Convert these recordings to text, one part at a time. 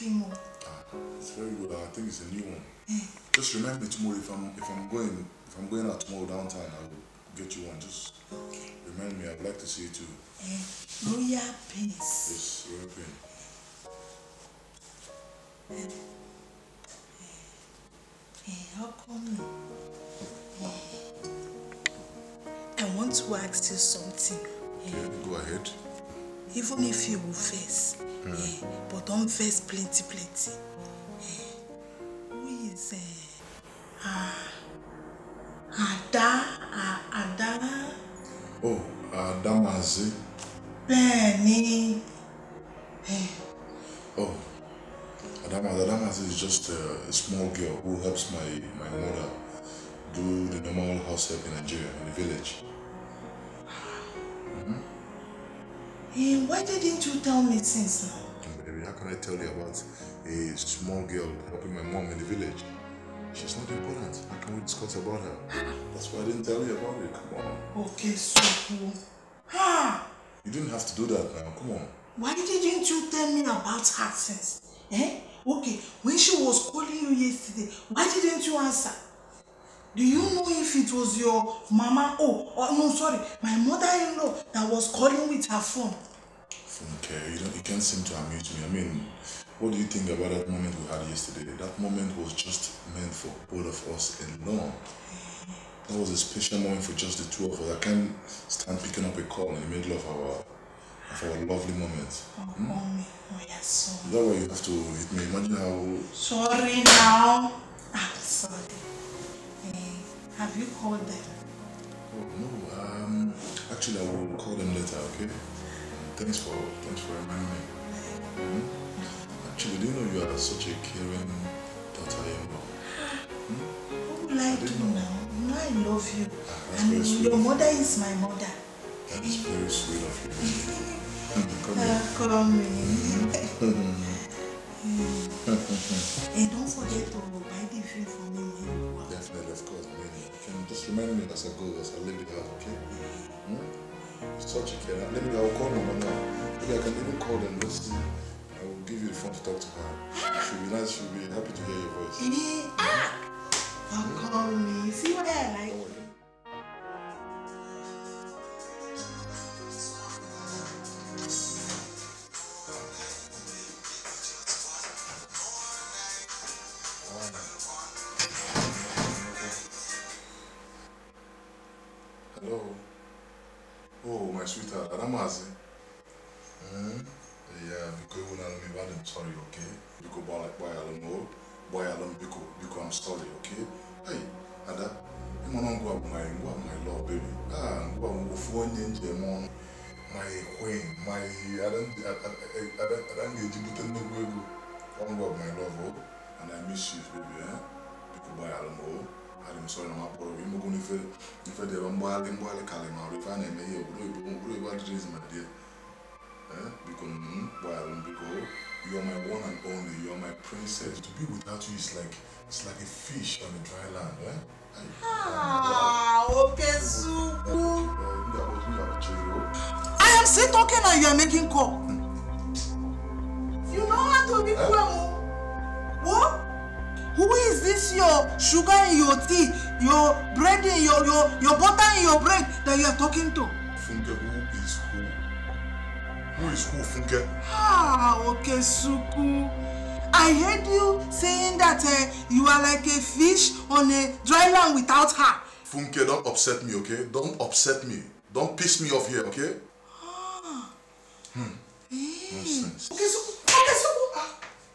film. It's very good. I think it's a new one. Just remind me tomorrow if I'm going out tomorrow downtown, I will get you one. Just remind me. I'd like to see it too. Royal Pains. Yes, Royal Pain. How come? I want to ask you something. Okay, go ahead. Even if you will face, but don't face plenty, plenty. Who is Ada? Ada? Oh, Adamazi. Benny. Oh, Adamazi is just a small girl who helps my mother do the normal house help in Nigeria, in the village. Hey, why didn't you tell me since now? Baby, how can I tell you about a small girl helping my mom in the village? She's not important. How can we discuss about her? That's why I didn't tell you about it. Come on. Okay, so cool. Ha! You didn't have to do that now. Come on. Why didn't you tell me about her since? Eh? Okay, when she was calling you yesterday, why didn't you answer? Do you know if it was your mama? Oh, no, sorry, my mother-in-law that was calling with her phone. Funke, you can't seem to amuse me. I mean, what do you think about that moment we had yesterday? That moment was just meant for both of us alone. That was a special moment for just the two of us. I can't stand picking up a call in the middle of our lovely moment. Oh, hmm? Oh, yes, sorry. Is that why you have to hit me? Imagine how... Sorry now. I'm sorry. Have you called them? Oh, no. Actually, I will call them later, okay? Thanks for reminding me. Hmm? Actually, do you know you are such a caring daughter-in-law? Hmm? What will I do now? You know I love you. That's very sweet. Your mother is my mother. That is very sweet of you. Come here. Come here. And don't forget to buy the food for me. Definitely, of course. I mean, you can just remind me as I go, as I leave the house, okay? Hmm? Such a care. Let me, I will call Mama now. Maybe I can even call them. Let's see. I will give you the phone to talk to her. She'll be nice. She'll be happy to hear your voice. Don't call me. See what I like. Hello. Oh, my sweetheart, Adamazi. Yeah, because you won't me, I'm sorry, okay? Because because I'm sorry, okay? Hey, Ada, you want to go my love, baby. Ah, go my queen, my I don't get you my love, oh, and I miss you, baby, eh? Because I don't know. I'm sorry, I'm not going to if I because you are my one and only, you are my princess. To be without you is like it's like a fish on a dry land, eh? Okay, Zuku. I am still talking and you are making call. You know how to be cruel. What? Who is this your sugar in your tea, your bread in your butter in your bread that you are talking to? Funke, who is who? Who is who, Funke? Ah, okay, Suku. I heard you saying that you are like a fish on a dry land without her. Funke, don't upset me, okay? Don't upset me. Don't piss me off here, okay? Ah. Hey. Nonsense. Okay, Suku.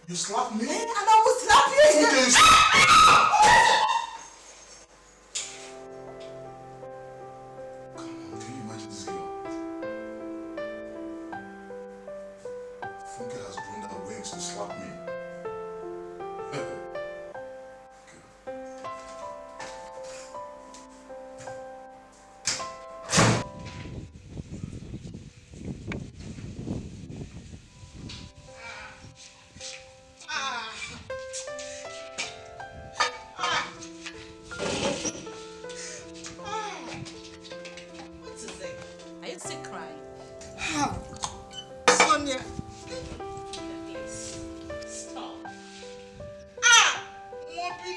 You slapped me? And I will slap you again. Come on, can you imagine this girl? Funke has grown her wings to slap me. Okay.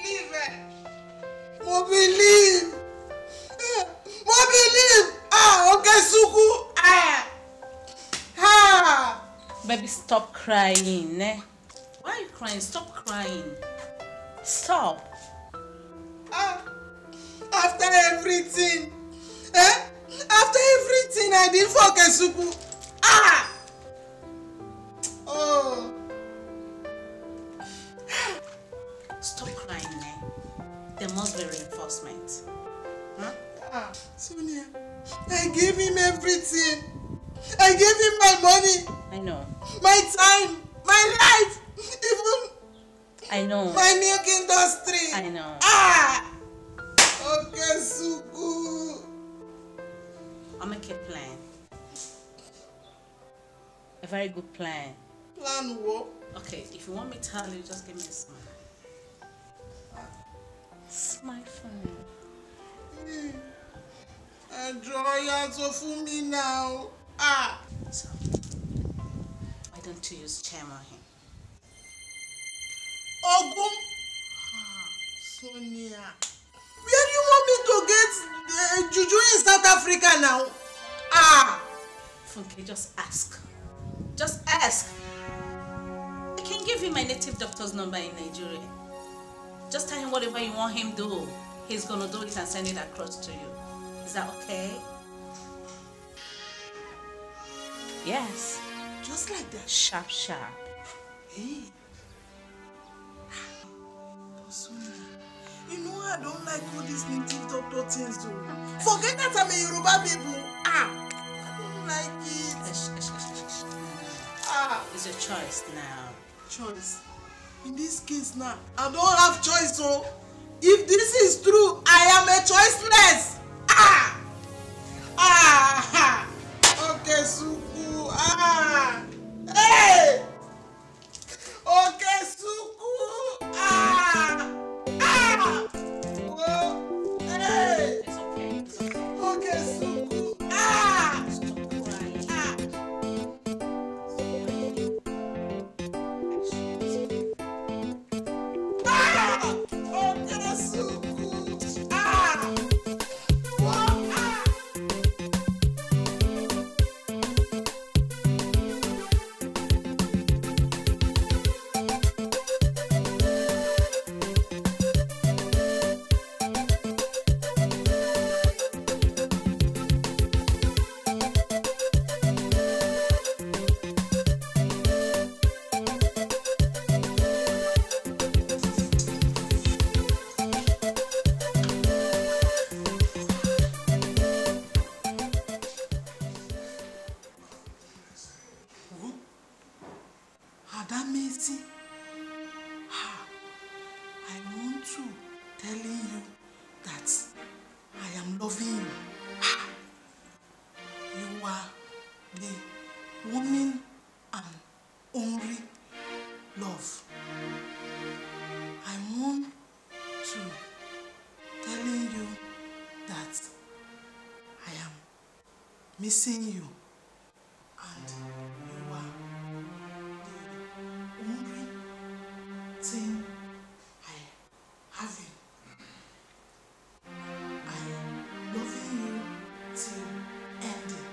believe it. Mo believe. Mo believe. Ah, Okechukwu. Ah. Ah. Baby, stop crying. Eh? Why are you crying? Stop crying. Stop. Ah. After everything. Eh? After everything I did for Okechukwu. Ah. Oh. Stop crying, eh? There must be reinforcement. Huh? Ah, Sonia, I gave him everything. I gave him my money. I know. My time, my life, even. I know. My milk industry. I know. Ah! Okechukwu. I'll make a plan. A very good plan. Plan what? Okay, if you want me to tell you, just give me a smile. Smile for me. Enjoy for me now. Ah. So, why don't you use charm on him? Ogun? Ah, Sonia. Where do you want me to get juju in South Africa now? Ah. Funke, just ask. Just ask. I can give you my native doctor's number in Nigeria. Just tell him whatever you want him to do. He's gonna do it and send it across to you. Is that okay? Yes. Just like that. Sharp, sharp. Hey. Sonia, you know I don't like all these native doctor things though. Forget that I'm a Yoruba people. Ah, I don't like it. Ah. It's your choice now. Choice. In this case now, I don't have choice, so if this is true, I am a choiceless. Ah! Ah! Okechukwu. Ah! Hey! Okechukwu. Ah! Ah! Oh! Hey! It's okay. It's okay. Okechukwu. Ah! Stop crying. Ah! Ah! Okechukwu. Ah! Oh! Ah! Adamesi, I want to telling you that I am loving you. You are the one and only love. I want to telling you that I am missing you and you are the only thing I have. I loving you till ending.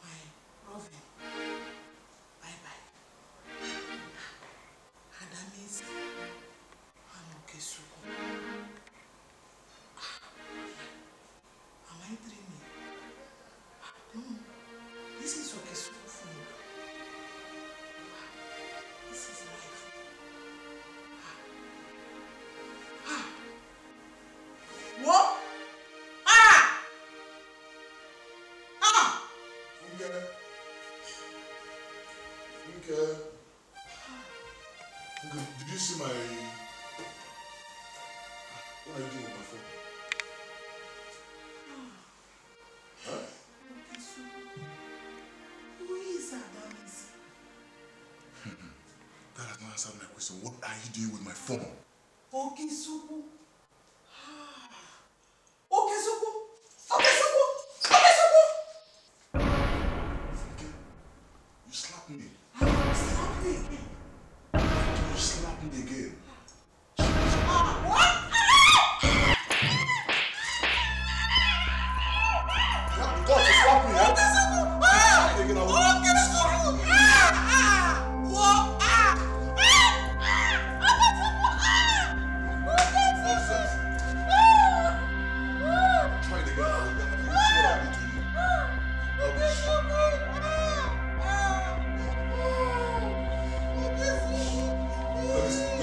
My loving. Bye bye. Adamesi and Okechukwu. Am I dreaming? No. This is Okechukwu for me. This is life. Ah. What? Ah! Ah! Funke. Funke. Funke, did you see my... What are you doing with my phone? Huh? Who is Adamesi? That has not answered my question. What are you doing with my phone? Okechukwu. Ah. Okechukwu. Okechukwu. Okechukwu. Funke, you slapped me. I will slap you again.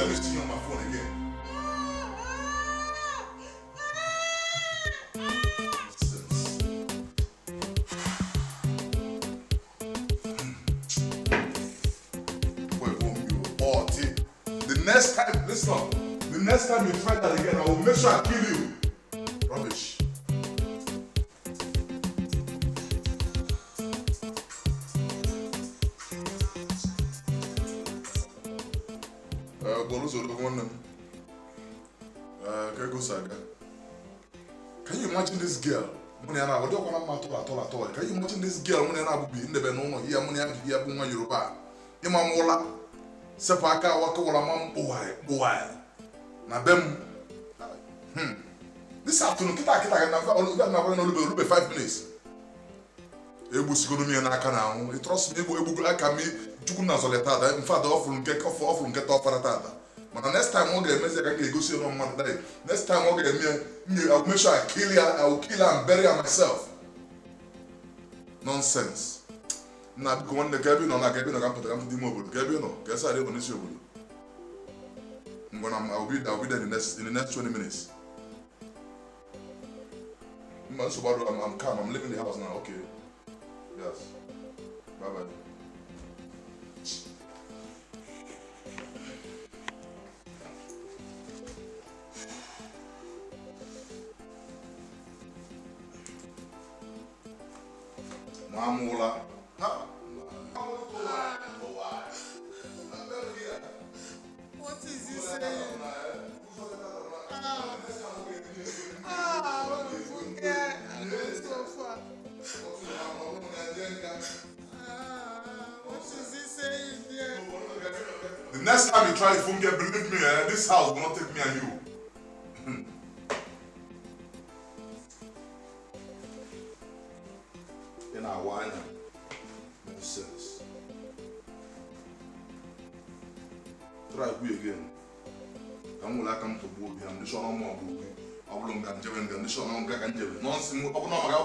Let me see you on my phone again. Nonsense. Boy, you bought it. The next time, listen up. The next time you try that again, I will make sure I kill you. Rubbish. Can you imagine this girl? Can you imagine this girl? This afternoon, 5 minutes. Trust me, but the next time I go see no man. Next time I will make sure I kill her. I will kill her and bury her myself. Nonsense. Na go on the gabi no na gabi no kampo kampo di mo gabi no. Guess I dey on this obodo. I'll be there in the next 20 minutes. I'm calm. I'm leaving the house now. Okay. Yes. Bye bye. Mamula. What is he saying? So far. What is he saying here? The next time you try to Funke, believe me, this house will not take me and you. Then I whine. Nonsense. Try we again. I'm gonna come to Bobi. I'm the son of Bobi.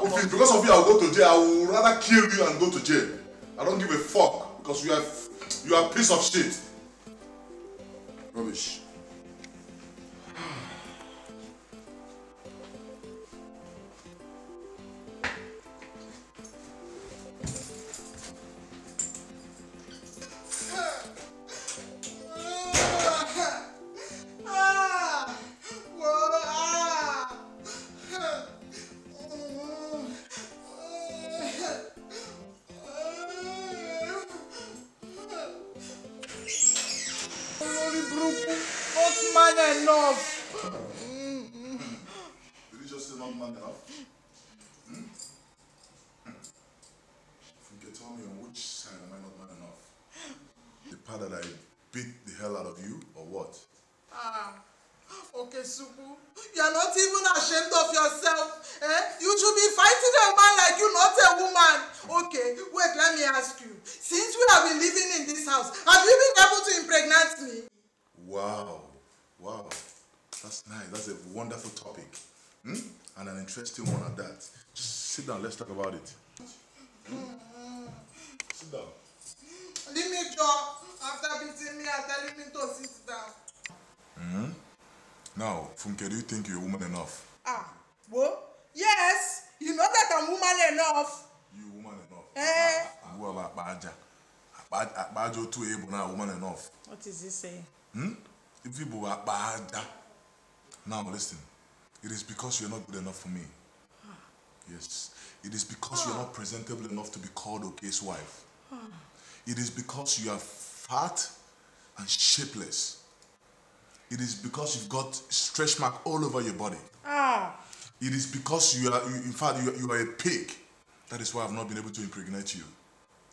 If it's because of you, I'll go to jail. I would rather kill you and go to jail. I don't give a fuck because you are a piece of shit. Rubbish. You are not even ashamed of yourself. Eh? You should be fighting a man like you, not a woman. Okay, wait, let me ask you. Since we have been living in this house, have you been able to impregnate me? Wow. Wow. That's nice. That's a wonderful topic. Hmm? And an interesting one at that. Just sit down. Let's talk about it. Hmm? Sit down. Leave me, Joe. After beating me and telling me to sit down. Mm-hmm. Now, Funke, do you think you're a woman enough? Ah, well, yes. You know that I'm woman enough. You woman enough? Eh? Woman enough. What is he saying? Hmm? If you now listen. It is because you're not good enough for me. Yes. It is because you're not presentable enough to be called Oke's wife. It is because you are fat and shapeless. It is because you've got stretch mark all over your body. It is because you are, in fact, you are a pig. That is why I've not been able to impregnate you.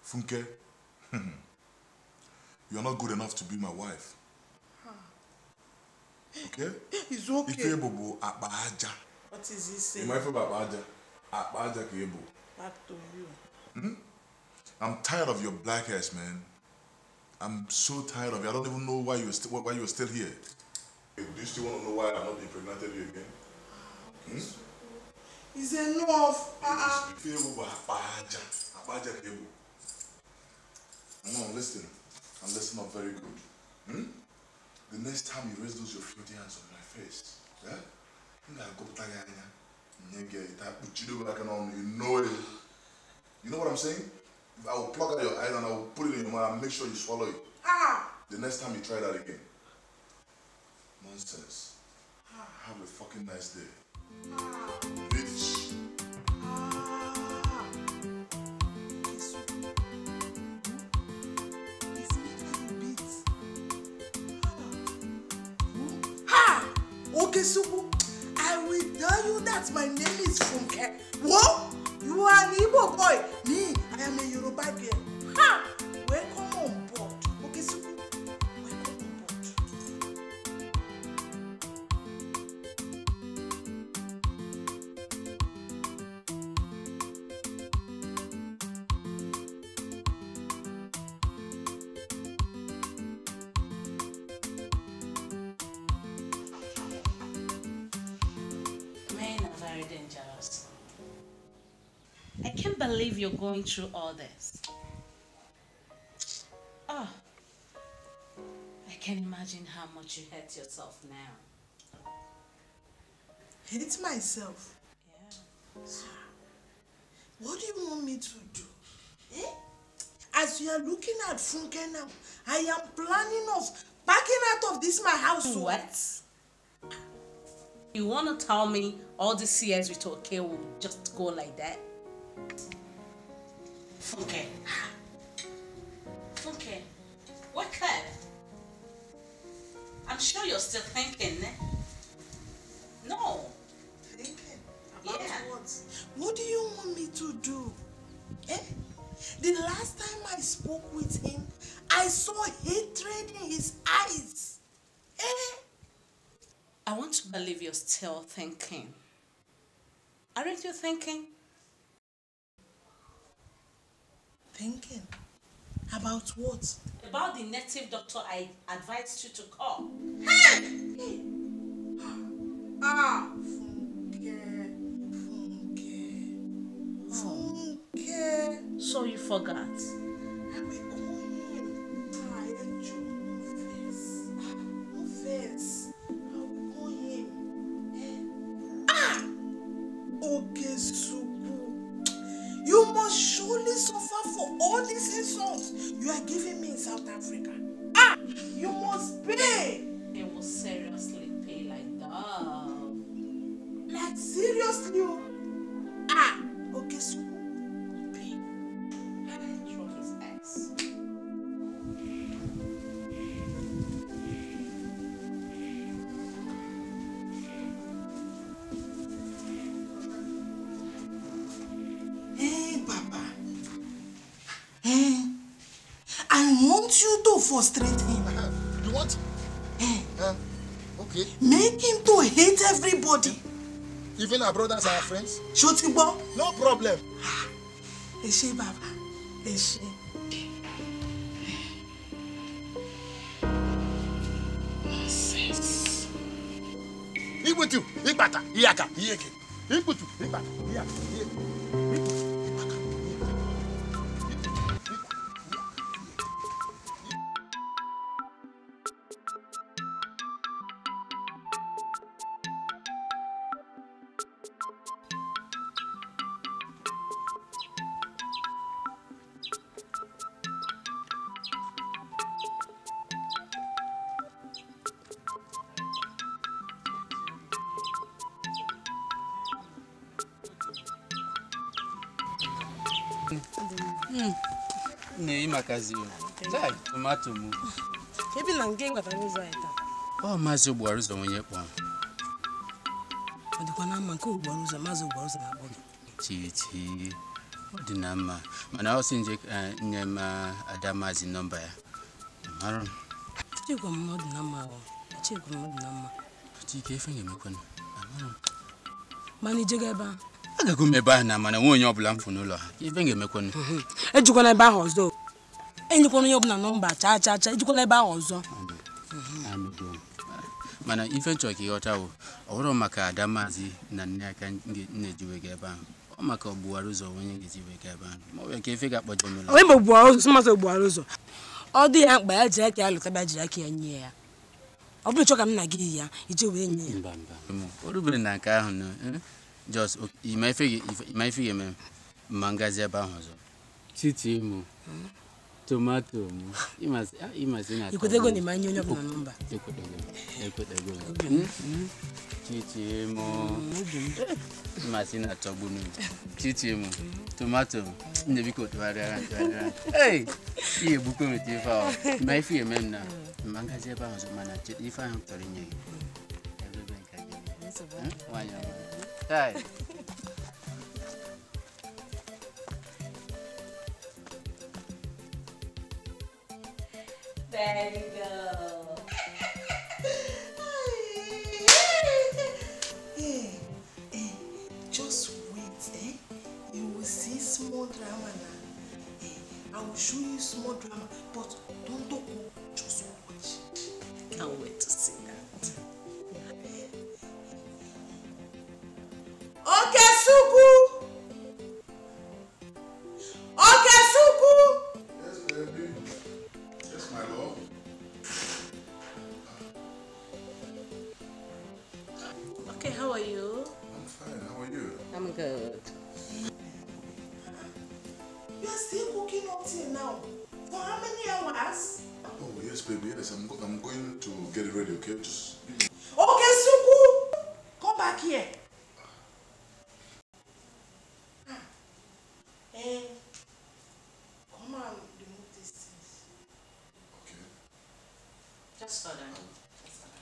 Funke, you are not good enough to be my wife. Okay? It's okay. What is he saying? Back to you. Hmm? I'm tired of your black ass, man. I'm so tired of you. I don't even know why you're still here. Do you still want to know why I've not impregnated you again? Hmm? It's enough. Now listen, and listen up very good. Hmm? The next time you raise those your filthy hands on my face, yeah? You know it. You know what I'm saying? I will pluck out your eyes and I will put it in your mouth and make sure you swallow it. Ah. The next time you try that again. Nonsense. Ah. Have a fucking nice day. Ah. Bitch. Ah. It's making a beat. Ah. Okay, Suku. I will tell you that my name is Funke. What? You are an Igbo boy. Me, I am a Yoruba girl. Ha! Welcome on board. Okay, Suku. Welcome on board. Men are very dangerous. I can't believe you're going through all this. Oh, I can imagine how much you hate yourself now. Hate myself? Yeah. What do you want me to do? Eh? As you are looking at Funke now, I am planning of packing out of this my house. What? You want to tell me all these years with Oke will just go like that? Funke. Funke, wake up. I'm sure you're still thinking. Eh? No. Thinking? About what? What do you want me to do? Eh? The last time I spoke with him, I saw hatred in his eyes. Eh? I want to believe you're still thinking. Aren't you thinking? Thinking? About what? About the native doctor I advised you to call. Hey! Hey. Ah, Funke, Funke, Funke. So you forgot? I will call him. Ah, no face. No face. I will call him. Ah! Okay, Suku. You must surely suffer for all these insults you are giving me in South Africa. Ah! You must pay! They will seriously pay like that. Like seriously? Ah! Okay, so pay. Throw his ass. Hey, Papa. Hey, I want you to frustrate him. You want? Hey. Okay. Make him to hate everybody. Even our brothers and our friends? Shotigbo? No problem. Eshe, Baba. Eshe. Nonsense. Ibutu, Ibata, Iyaka, Iyeke. Ibutu, Ibata, Iyaka, Iyeke. Tomato mu. Ebi na nke ngwata n'ụzọ anyị taa. Ọ Maazị Ogbuaruzo onye kpọọ. Ọ dịkwa na mma nke Ogbuaruzo, Maazị Ogbuaruzo na-akpọ gị. Chi chi, ọ dị na mma. Mana ọ sị nje nye m ada Maazị nọmba ya. Mara m. Echekwa m na ọ dị na mma ahụ. Echekwa m na ọ dị na mma. Chike ife ga-emekwanụ. Amara m. Mana ijego ebe ahụ. Agago m ebe ahụ na mana nwe onye ọbụla m fụ n'ụlọ ha. Ife ga-emekwanụ. Ejikwana ebe ahụ ọzọ. Enyekwala onye ọbụla nọmba chaa chaa chaa, ejikwala ebe ahụ ọzọ. Mana ife nchọ ka ịghọta bụ ọ bụrụ maka ada Maazị na nne aka na-ejiwe gị ebe ahụ. Ọ maka Ogbuaruzo onye ga-ejiwe gị ebe ahụ. Ma ọ bụ ka ife ga-akpọje m ụlọ. Onye bụ Ogbuaruzo, Maazị Ogbuaruzo. Ọ dị ya mkpa ya jiri aka ya lụta bịa jiri aka ya nye ya. Ọ bụrụ chọ ka m na gị ya, ije wee nye ya. Mba mba. O rubere na nke ahụ nọ. Just ịma ife ga-eme ma ngazi ebe ahụ ọzọ. Chichi mụ. Tomato mụ. Ịmasị na Ikwetego na ịma nye onye ọbụla nọmba. Ekwetego. Chichi mụ. Ịmasị na atọgbunu. Chichi mụ. Tomato mụ. Nne biko tụgharịara. Hey! Ihe egbukwe nweta ife ahụ. Ịma ife ga-eme m na ma ngazi ebe ahụ ọzọ mana ife ahụ chọrọ inye gị. Ebe nke gị. Nwanyị ọma. Hi. There you go. Hey, hey, just wait, eh? You will see small drama now. Hey, I will show you small drama, but don't talk. Just watch. Can't wait to see that. Okechukwu! Okechukwu! Yes, baby. Yes, my love. Okay, how are you? I'm fine. How are you? I'm good. You are still cooking up till now. For how many hours? Oh, yes, baby. Yes, I'm going to get it ready, okay? Just... Okechukwu! Come back here. Come and remove these things. Okay. Just hold on. Just hold on.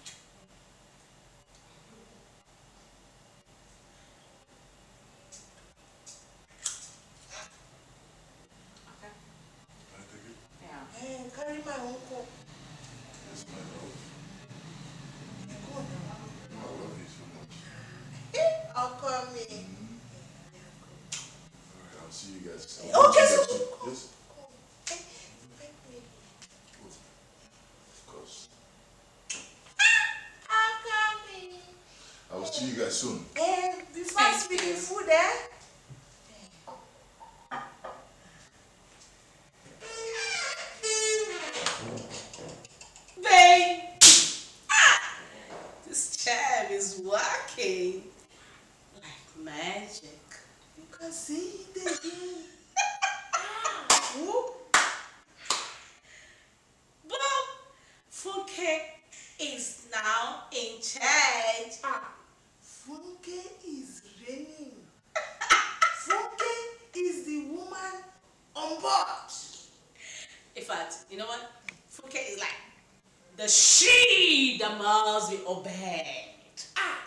Okay. Can I take it? Yeah. Hey, carry my own cup. Yes, my love. You go now. I love you so much. I'll call me. I'll see you guys. Okay, so yes. Of course. I'm coming. I will see you guys soon. Before speaking food, eh? Babe! Ah! This chair is working like magic. You can see it again. Ah, Bob, Funke is now in charge. Ah, Funke is reigning. Funke is the woman on board. In fact, you know what? Funke is like the she that must be obeyed. Ah.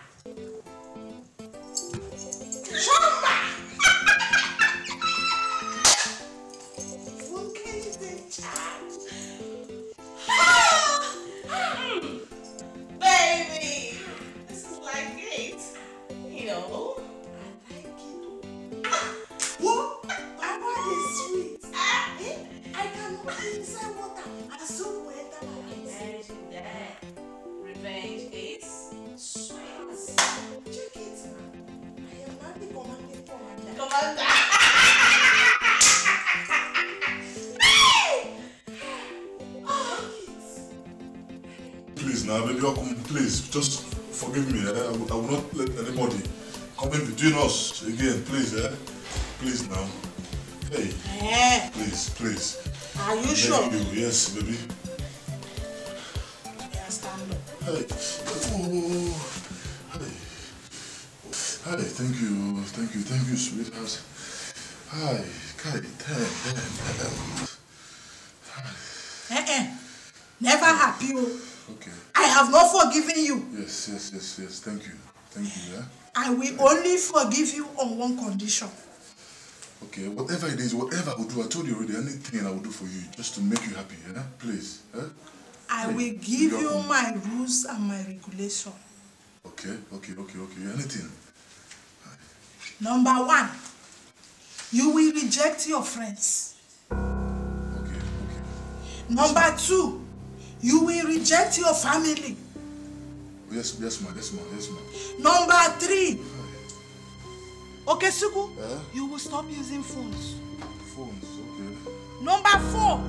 Chamba! Funke is in charge. Baby, this is like it. You know? I like it. Ah, what? Baba is sweet. Ah, eh? I cannot be inside water and soap will enter my eyes. Imagine that. Revenge is sweet. Check it now. I am not the commanding commander. Commander! Please now, baby, please, just forgive me. Eh? I will not let anybody come in between us again, please. Eh? Please now. Hey. Eh. Please, please. Are you sure? You. Yes, baby. Yeah, stand up. Hey. Oh. Hey. Hey, thank you, thank you, thank you, sweetheart. Hi, Kai, damn. Never happy. Okay. I have not forgiven you. Yes, yes, yes, yes. Thank you. Thank you, yeah? I will only forgive you on one condition. Okay, whatever it is, whatever I will do, I told you already, anything I will do for you, just to make you happy, yeah? Please, yeah? I will give you my rules and my regulation. Okay, okay, okay, okay. Anything. Number one, you will reject your friends. Okay, okay. Number two, you will reject your family. Yes, yes, ma'am, yes, ma'am, yes, ma'am. Number three, Okechukwu, you will stop using phones. Phones, okay. Number four,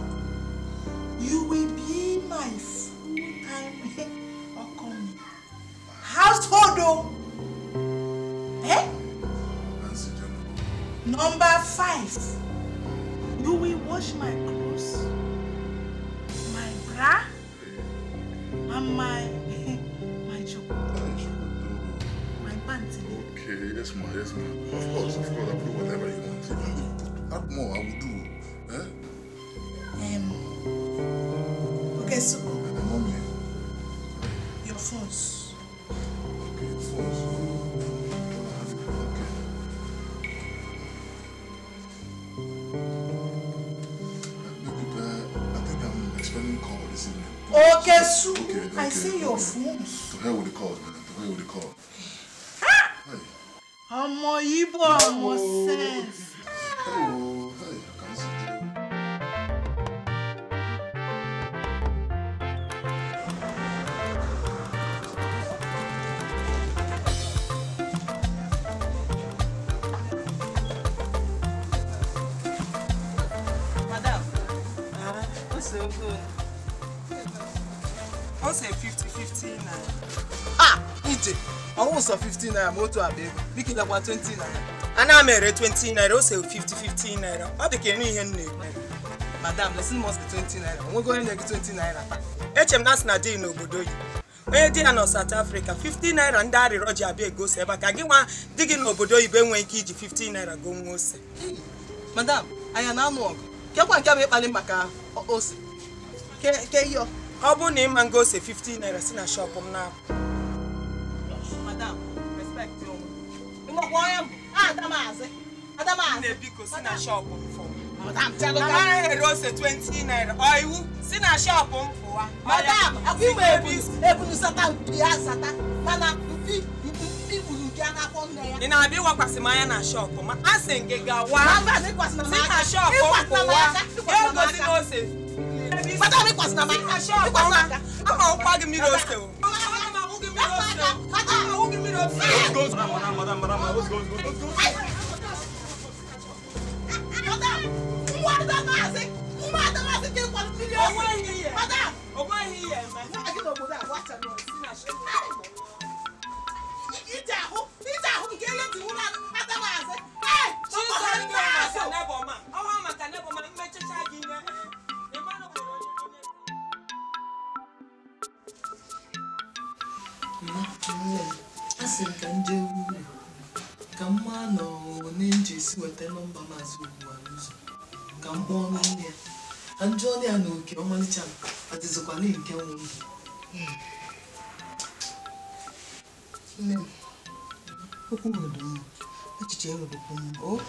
you will be my full-time Number 5, you will wash my clothes, my bra, and my chocolate. My pants. Okay, yes ma, yes ma. Of course, I will do whatever you want. Even if you add more, I will do. Eh? Okay, so Mommy. Your phones. Okay, phones. Okay. I think I'm expecting call this evening. Okay, so okay, I see your okay. Phones. To hell with the calls, man. To hell with the call. Hey. Ọmọ Igbo, ọmọ sense. Hello. Hey, I can see you. Madam, what's so good? I'll say 50-50 naira. Ah, Ije, I want some 15 naira, moto abeg. Biki like 20 naira. Ana mere 20 naira, o say 50-50 naira. Ọ dị ka enu ihe nne. Madam, listen must be 20 naira. Onwe go onye gị 20 naira taa. Eche m na asị na di n'obodo yi. Onye di ya nọ South Africa, 50 naira ndị arịrịọ ji abịa egosi ebe a ka gị nwa di gị n'obodo oyibo enweghị ike iji 50 naira go nwa ose. Madam, anyị na-anụ ọgụ. Kekwa nke bụ ịkpali maka ose. Ke iyo. Ọ bụrụ na ịma ngo ose 50 naira si na shọpụ m na-apụ. Madam, respect your ịmakwa onye mbụ. Adamazi. Adamazi. Nne biko si na shọpụ m fụ. Madam, tell her. Anaghị ere ose 20 naira. Ọ iwu si na shọpụ m fụwa. Madam, akwa ime ebunu sata mpi ya sata. Mana mpi gburu nke a n'afọ nne ya. Ị na-abịa ịwakwasị m anya na shọpụ ma a sị gị gawa. Mba, ịkwasị na m Si na aka. shọpụ m Ịkwasị na m fụwa. aka. Ịkwasị na m Egozi aka. na ose. Madam, ịkwasị na m aka. Ịkwasị na m aka. Ama ụkwa gị mmiri ose o. Ama awụ gị mmiri ose o. Ama awụ gị mmiri ose o. Madam, madam, madam, what's going on? What's going on? Madam, nwa Adamazi. Nwa Adamazi ka ịkwado mmiri ose. Onweghị ihe. Madam. Onweghị ihe eme. Nwa gị n'obodo a gbacha n'osi na shọpụ. Ije ahụ nke ele ji wụrụ Adamazi. Ee, Chizo ọ ndị bụ maka nebọma. Ọnwa maka nebọma mmechecha gị ihe. Ị ma na o nwere onye Nne m, asị m ka m jee ụlọ ka m maa na one m ji esi weta nọmba Maazị Ogbualuzo ka m kpọọ nne ya ka m jụọ ya na oke ọmalịcha m adịzikwala nke nwe ndụ. Nne m, okwu nwere dị mma, echiche enwerekwu mma, o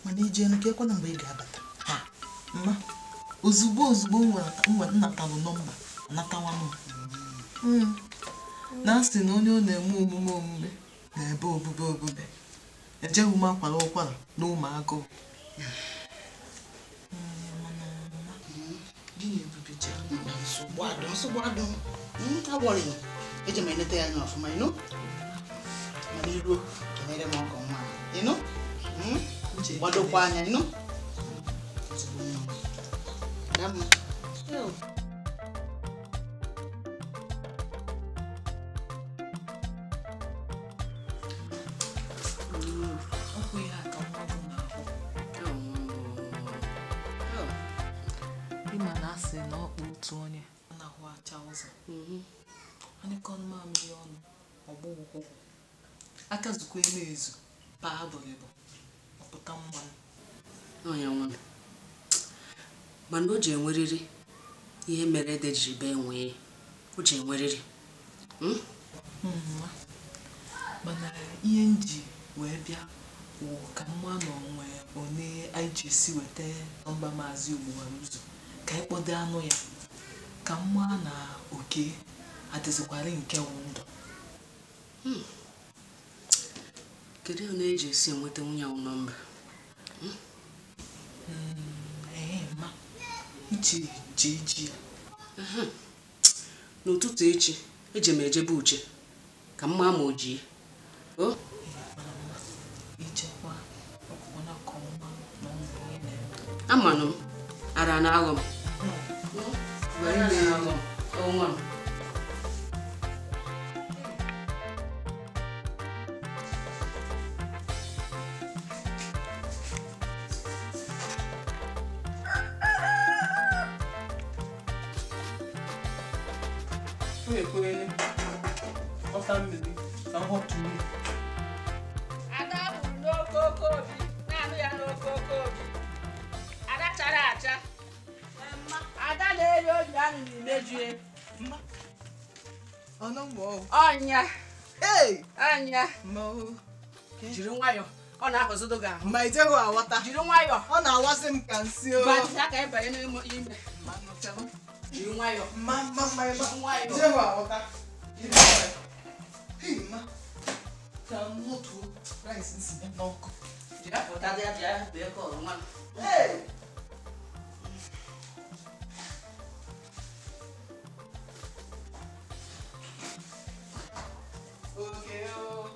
mana ije nke ekwana mgbe ị ga-abata. Ha, mma, ozugbo ozugbo m natalụ nọmba anatawanụ m. Na asị na onye ọ na-eme omume omume na-ebe obube obube ejeghị m akwara ụkwara na ụmụ agụụ. Mana mma, gị na Ebube jee. Nsogbu adọ, nsogbu adọ. Agwọrị m, eji m eneta ya anya ọfụma, ịnụ? Mana iruo, kenere m ọgọ nwa, ịnụ? Gbadokwa anya, ịnụ? Ezigbo nwa m. Damma. Ọkwụ ihe a ka nwa gị na-ahụ. Ịma na asị na ọkpụ otu onye na-ahụ acha ụzọ. Anyụkọ mamịrị ọnụ, ọgbọ ụkwụ. Aka zukwa eme ezu, paa bụrịbụ, ọpụta mmanụ. Onye nwe m. Mana o ji enwerịrị ihe mere ede jiri bee nwee. O ji enwerịrị. Mma, mana ihe m ji wee bịa wụ ka mma na onwe one anyị ji esi weta nọmba Maazị Ogbualuzo ka anyị kpọdo anụ ya ka mma na oke adịzikwara nke wụ ndụ. Kedu onye eji esi enweta nwunye ahụ nọmba? Ee, mma, uche ji eji ya. N'ụtụtụ echi, eje m ejebe Uche ka mma ma o ji. O? Mana mma, ijekwa ọkụkọ na ka ọma na ọmụ ihe na-eme. Amanụ m, ara na-aghọ m. Ara na-aghọ m. O nwa m. O ekwele. Ọta mmiri ka m họtụrụ. Ada hụrụ n'okooko obi, na-anụ ya n'okooko obi. Ada chara acha. Ada na-eri obi anụ n'imejue. Ọnya. Ọnya. Jiri nwayọọ. Ọ na-akọzodo gị ahụ. Ma ijeghi aghọta. Jiri nwayọọ. Ọ na-awasị m ka nsị o. Gbatịa ka ị banye n'ime ime. Jiri nwayọọ. Ma ma ma ma. Nwayọọ. Ijeghi aghọta. Jiri nwayọọ. Hei ma. Ka m họtuo rice nsi n'ọkụ. Jiri apụta dị abịa bee ka ọrụ nwa m. Hey! Okay, oh.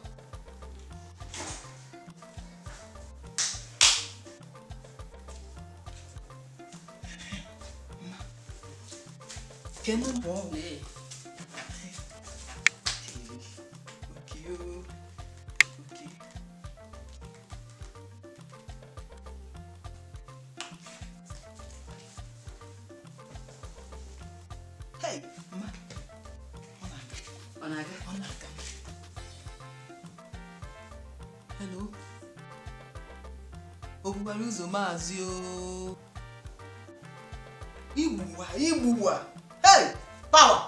Kenu bo. Okay, oh. Okay. Hey, ma. Ọ na-aga? Ọ na-aga. Hello. Obugbara ụzọ maazị o. Igbuwa, igbuwa. Hey, power.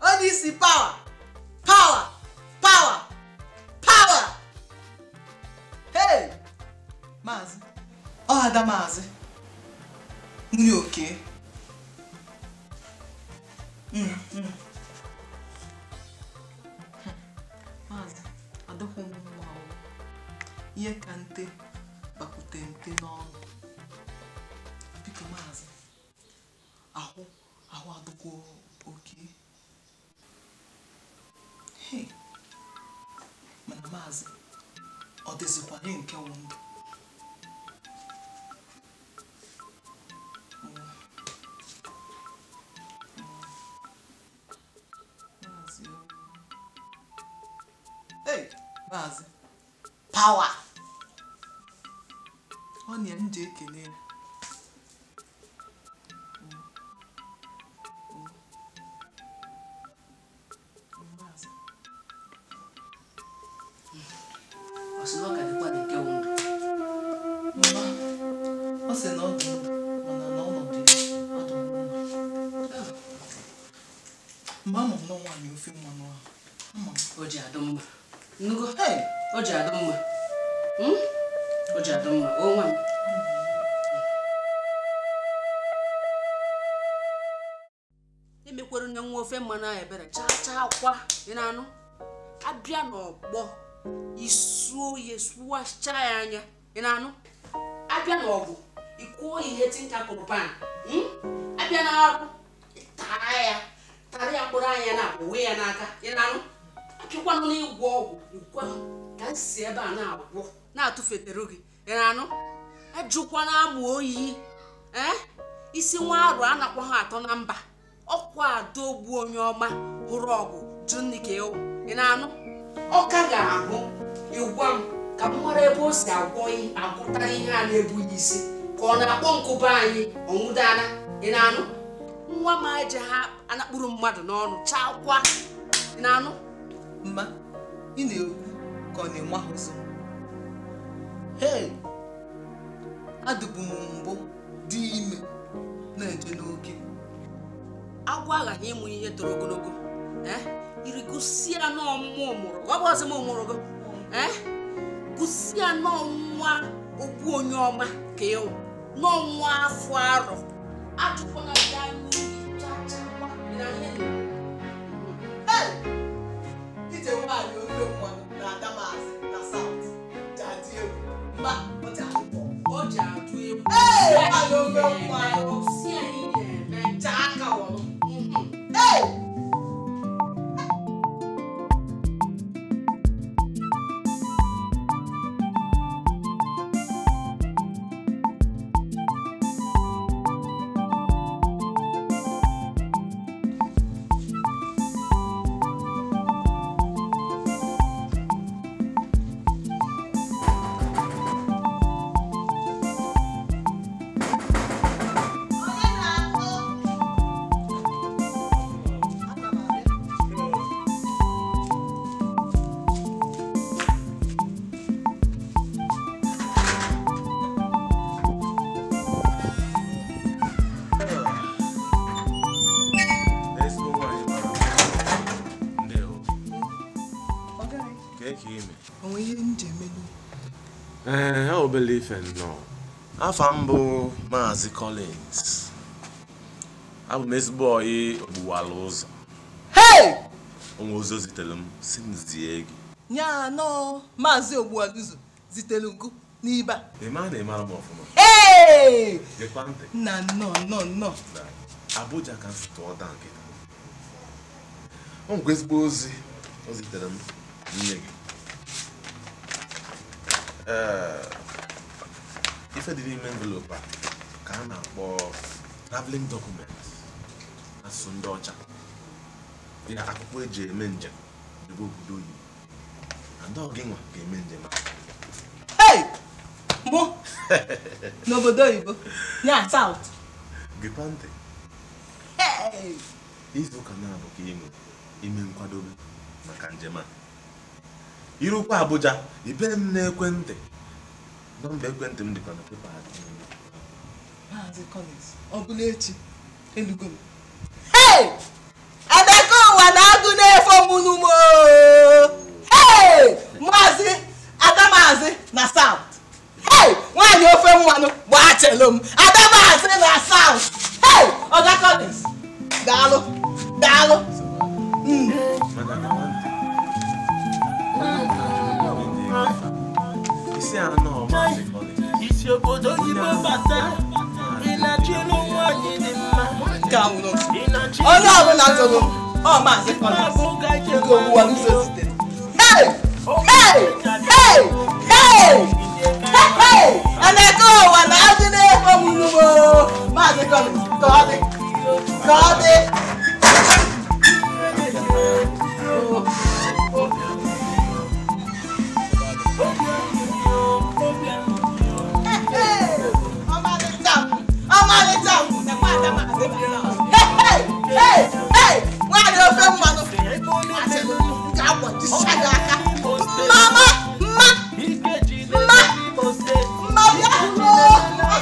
Onye isi power. Power. Power. Power. Hey! Maazị. Ọ ada maazị. Nwunye oke. Maazị, adịghị m mma o. Ihe ka nte bakwute nte n'ọnụ. Biko maazị, ahụ adịkwa oke. Hey, mana maazị, ọ dịzikwanye nke wụ ndụ. Maazị o. Hey, maazị, power. Ọ na m ji ekele ya. Maazị. Ọ sị na ọ ka dịkwa na nke wụ ndụ. Mma, ọ sị na ọ dị ndụ mana na ọnọdụ ya adịghị mma. Mgbe ama m na nwaanyị ofe mmanụ ahụ, ama m. O ji adụ mma. Nnugo? Hey! O ji adụ mma. O ji adụ mma. O nwa m. Emekwere nne nwa ofe mmanụ ahụ ebere chaa chaa kwa ị na-anụ abịa n'ọgbọ isuo ya suwachaa ya anya ị na-anụ abịa n'ọgụ ikuo ihe tinka kụrụ pan abịa n'arụ tara ya tara ya mkpụrụ anya na uwe ya n'aka ị na-anụ apịakwanụ n'ịgwọ ọgwụ ikwa ka m si ebe a na-agwọ na-atụfetere gị ị na-anụ ajụkwana amụ oyi isi nwa arụ anakwa ha atọ na mba ọkwa adogbu onye ọma hụrụ ọgụ jụ nne ka ịwụ ị na-anụ ọka ga-ahụ ịgwa m ka m mara ebe o si agwọ agwụta ihe a na-ebughị isi ka ọ na-akpọ nkụba anyị ọnwụdana ị na-anụ nwa m aja ha anakpụrụ mmadụ n'ọnụ chakwa ị na-anụ. Mma, ị na-ekwu ka ọ na-enwe ahụzụ. Hey! Adịbu m mbụ dị ime na-eje n'oke. Agwọ aghaghị ịmụ ihe toro ogologo irigosi ya n'ọmụmụ mụrụ ọ bụ ọzọ m mụrụ gị gosi ya n'ọnwa ogbu onye ọma ka ịwụ n'ọnwa afọ arọ ajụkwana gị anya oyi chachakwa na ihe. Hey! Ije nwaanyị ofe mmanụ na ada maazị na South ji adị egwu. Mba, ọ ji adụ ọ ji atụ egwu. Hey! Nwaanyị ofe mmanụ si anyị na-eme chaa aka wọrọ. Hey! ka ime? Onwe ihe m ji emelu. Ee, obele ife nnọọ. Afa m bụ Maazị Collins. Abụ m ezigbo ọyị Ogbuwala ụzọ. Hey! Onwe ozi o zitere m si m zie gị. Nya nọ Maazị Ogbuwala ụzọ zitere ngụ n'ibe a. Ị ma na ị mara m ọfụma. Hey! Gekwa ntị. Nna nnọọ nnọọ nnọọ. Abuja ka m si tụọ daa nkịta. Ọ nwekwa ezigbo ozi o zitere m nne gị. Ee, ife dị n'ime envelope a ka a na-akpọ traveling document asụsụ ndị ọcha. Ya akwụkwọ eji eme njem jebe obodo oyibo. Na ndị ọgị nwa ga-eme njem a. Hey! Mụ n'obodo oyibo ya South. Gekwa ntị. Hey! Izu ụka na-abụ ka ime ime nkwadobe maka njem a. Irukwa Abuja, ibe m n'ekwentị. Nọmba ekwentị m dịkwa na pepa a. Maazị Collins, ọ bụla echi elugo m. Hey! Adaka ụwa na-agụ na-efo m n'umo. Hey! Maazị Adamazi na South. Hey! Nwaanyị ofe mmanụ gbaa chelo m. Adamazi na South. Hey! Oga Collins, daalụ, daalụ. Isi obodo oyibo bata, ị na-achịlụ nwaanyị dị mma. Onye ọbụla tụrụ m, ọ Maazị Collins nke Ogbuwala ụzọ zitere. Hey! Hey! Hey! Hey! Hey! Emeka ụwa na-adị na-efo m n'ugbo. Maazị Collins, ka ọ dị. Ka ọ dị. Hey! Hey! Hey! Nwaanyị ofe mmanụ. Nke agbajisịa gị aka. Mama! Mma! Mma! Mma bịa hụrụ! Mma!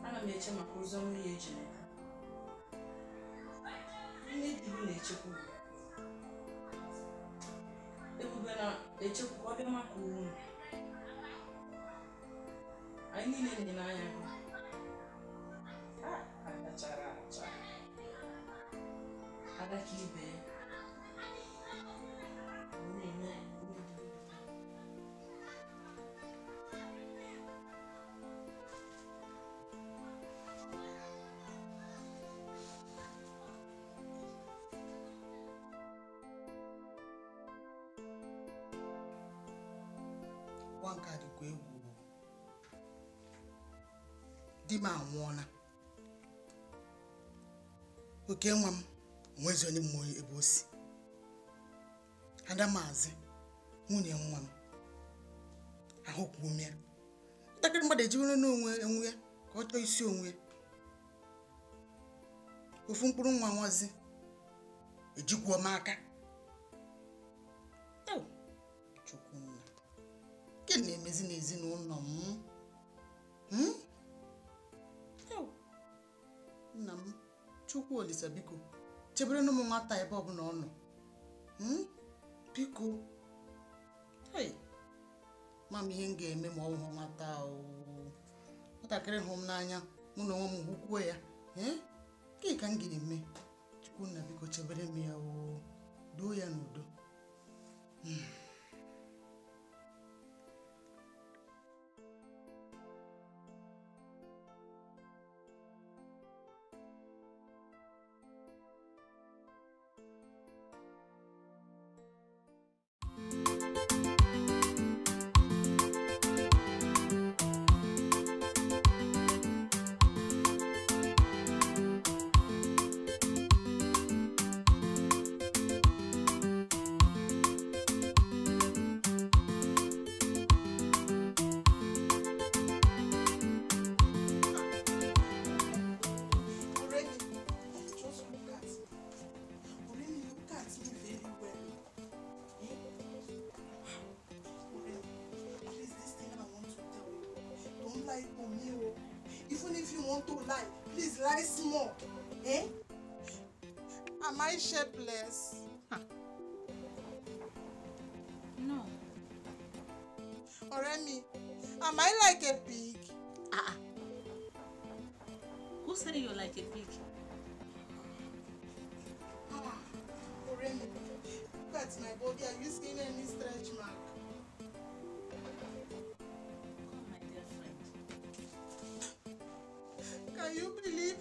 Ana m eche maka ụzọ mmiri eji n'aka. Nne di m na-echekwa ugwu. Ebube na-echekwa ka ọ bịa maka uwe m. Anyị niile na-ele anya gị. Ada chara acha. Ada ka ibe ya. Na-eme. Ụwa nke a dịkwa egwu. Di m anwụọla. Oke nwa m onwezi onye mmụọ ebe o si. Adamazi, nwunye nwa m, ahụkwuo m ya. Ntakịrị mmadụ ejiwere n'onwe enwe ya ka ọ chọọ isi onwe ya. Ofu mkpụrụ nwa nwazi ejikwuo m aka. Chukwunna, gịnị na-emezi n'ezinụlọ m? Nna m, Chukwu Olisa biko, chebere m nwata ebe ọbụla ọ nọ. Biko. Hey, ma m ihe m ga-eme ma ọ hụ nwata o. Nwatakịrị hụ m n'anya, mụ na onwe m hụkwuo ya. Gịnị ka m ga-eme? Chukwunna biko chebere m ya o. Duo ya n'udo. Am I shapeless? Huh. No. Oremi, am I like a pig? Who said you're like a pig? Oremi, look at my body. Are you seeing any stretch mark? Come, my dear friend. Can you believe?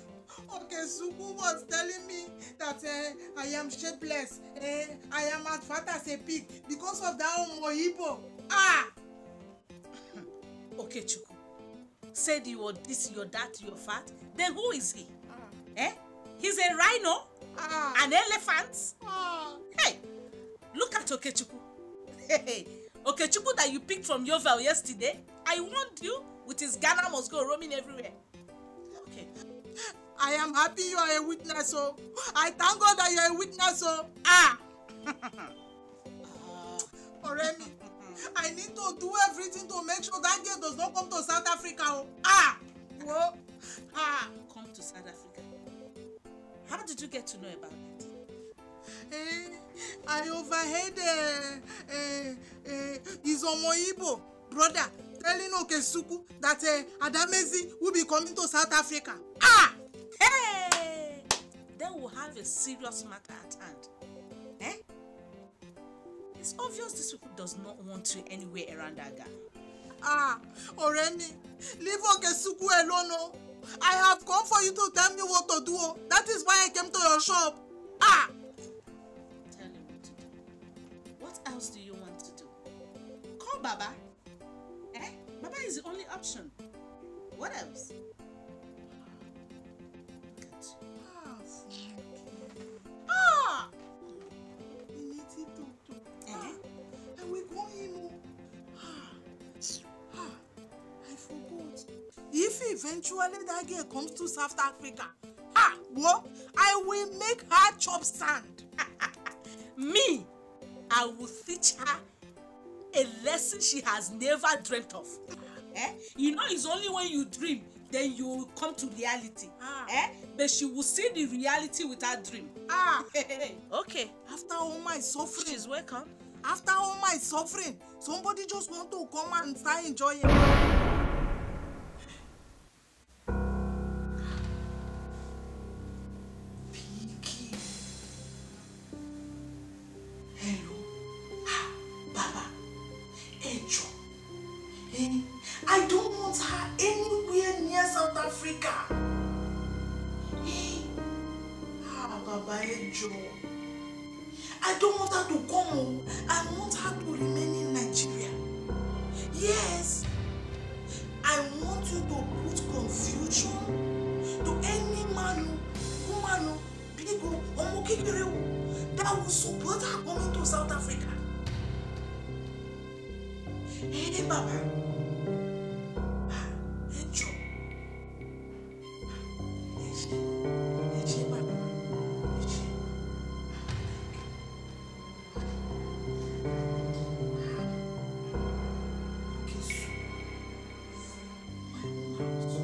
Okechukwu was telling me that I am shapeless, I am as fat as a pig because of that Omoyibo. Ah! Okechukwu said you were this, you're that, you're fat. Then who is he? Eh? He's a rhino? An elephant? Hey! Look at Okechukwu. Hey, Okechukwu that you picked from Yovel yesterday. I warned you with his Ghana must go roaming everywhere. Okay. I am happy you are a witness, oh. I thank God that you are a witness, oh. Ah! Oremi, I need to do everything to make sure that girl does not come to South Africa, oh. Ah! Whoa. Ah! Come to South Africa? How did you get to know about that? I overheard his Omoyibo brother telling Okechukwu that Adamezi will be coming to South Africa. Ah! Hey! Then we'll have a serious matter at hand. Eh? It's obvious this people does not want you anywhere around that guy. Ah, Oremi, leave Okechukwu alone. Oh. I have come for you to tell me what to do. Oh. That is why I came to your shop. Ah! Tell him what to do. What else do you want to do? Call Baba. Eh? Baba is the only option. What else? Ah! I will go him. I forgot. If eventually that girl comes to South Africa, well, I will make her chop sand. Me, I will teach her a lesson she has never dreamt of. Eh? You know, it's only when you dream, then you will come to reality. Eh? But she will see the reality with her dream. Okay. After all my suffering. She's welcome. After all my suffering, somebody just want to come and start enjoying. Piggy. Hello. Baba. Ejo. I don't want her anywhere near South Africa. Baba Ejo. I don't want her to come. I want her to remain in Nigeria. Yes. I want you to put confusion to any man, woman, big or kékeré that will support her coming to South Africa. Hey, Baba. Ẹ jọ̀ọ́. Ẹ ṣé. Ẹ ṣé, Baba. Ẹ ṣé. Okay, so my own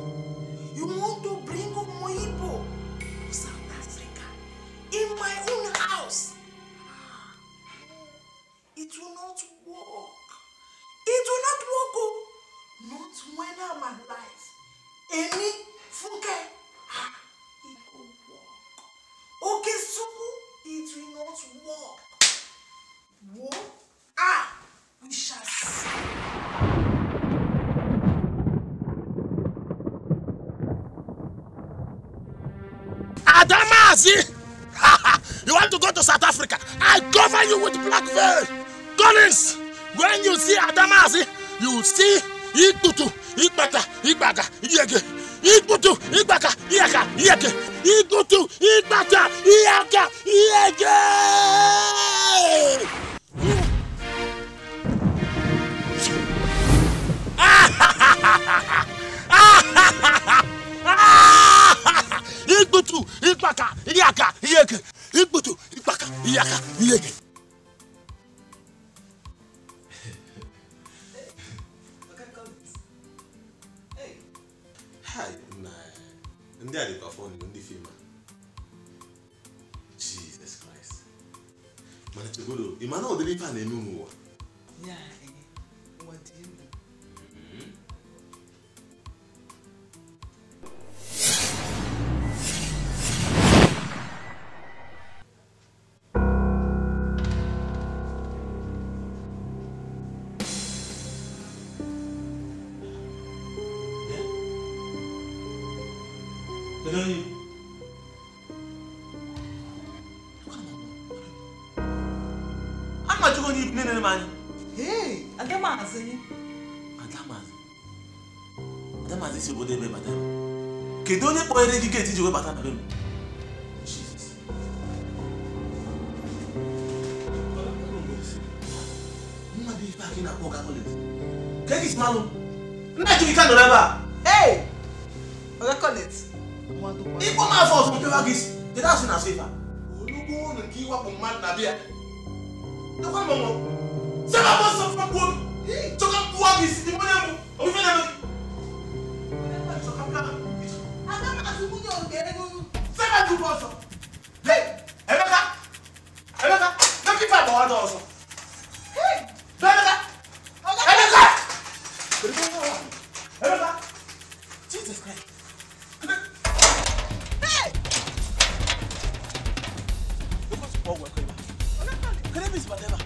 house. You want to bring Omo Igbo to South Africa in my own house? It will not work. It will not work. Oh. Not when I'm alive. Emi Funke. It will work. Okay, so it will not work. What? We shall see. Adamazi! You want to go to South Africa? I cover you with black veil. Collins, when you see Adamazi, you see Ikutu, Ikbata, Ikbaka, Iyeke. Ikutu, Ikbaka, Iyaka, Iyeke. Ikutu, Ikbata, Iyaka, Iyeke. Ikutu, Ikbaka, Iyaka, Iyeke. Ikutu, Ikbaka, Iyaka, Iyeke. Hi, ndị a dịkwa fọnụ ndị fim a. Jesus Christ. Mana chegodo, ị ma na ụdịrị ife a na-eme n'ụwa? Ụwa dị egwu. Hey, Adamazi. Adamazi. Adamazi si obodo ebe bata. Kedu onye kpọnyere gị geeti ji wee bata na be m? Jesus. Nwa dị ife a ka ị na-akpọ Oga Collins. Ka ị si malụ? Nna gị ka nọrọ ebe a. Hey! Oga Collins. Ịkpọ m afọ ọzọ mpịawa gị isi. Kedu asụ na-asụ ife a? Olugbo ụnụ nke iwakpo mmadụ na bịa. Ekwe m ọmụ. Sẹ́ka bọ́ sọ fún ọkùnrin. Sọ́ka kú wá kì í sí ní mọ́lẹ́ mu. Òun fẹ́ lẹ́nu. Sẹ́ka ju bọ́ sọ. Emeka! Emeka! Lọ́kì fà bọ̀ wá dọ̀ sọ. Emeka! Emeka! Emeka! Jesus Christ. Can I miss whatever?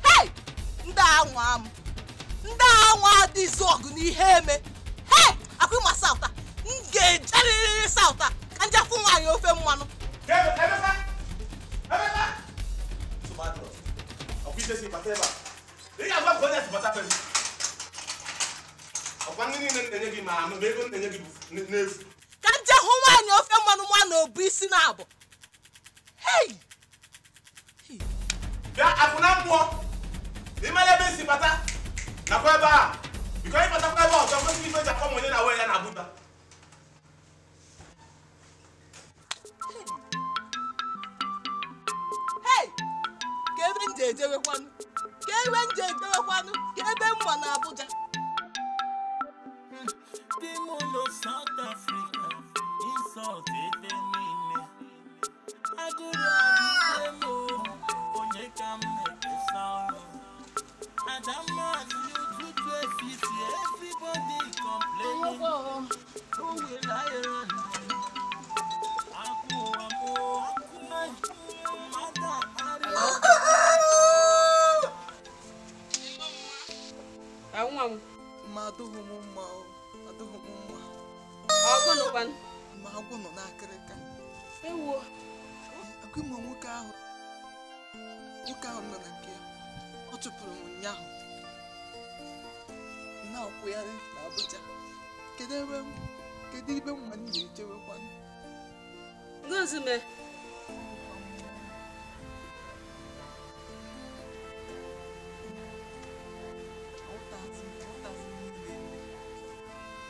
Hey! Ndị anwa m. Ndị anwa adịzụ ọgụ n'ihe eme. Hey! Akwụ ịma South a. M ga-ejerịrị South a ka nje afụ nwaanyị ofe mmanụ. Emeka! Emeka! Ọkwa ndị niile na-enye gị ma anụ ma ego na-enye gị bụ n'efu. Ka nje hụ nwaanyị ofe mmanụ nwa na obu isi na-abụ. Hey! Bịa akwụna mmụọ. Ịmara ebe esi bata nakwa ebe a. Biko ịbatakwa ebe ọzọ kwesịrị ife ji akpọ m onye na we ya na Abuja. Hey! Ka ebe m ji ejewekwanụ. Ka ebe m ji ejewekwanụ. Ka ebe m ma na Abuja. Di m nọ South Africa, insult ebe niile. Agụrụ agụrụ m o, onye ka m na-ekpesa ọrụ. Adamma ụtụtụ efifie, everybody complaining. Who will I run to? Akụ ụwa m o, mmadụ akparị. Nwa m. Ma adụghị m mma o, adụghị m mma. Ọgụnụkwanụ? Ma agwụ nọ n'akịrịka. Ewo. Agụ m nwoke ahụ. Nwoke ahụ nọ na nke ya. Ọ chụpụrụ m ụnyaahụ. M na-akwụgharị na Abuja. Kedu ebe m kedu ebe mma m na-ejewekwanụ? Ngozi mee.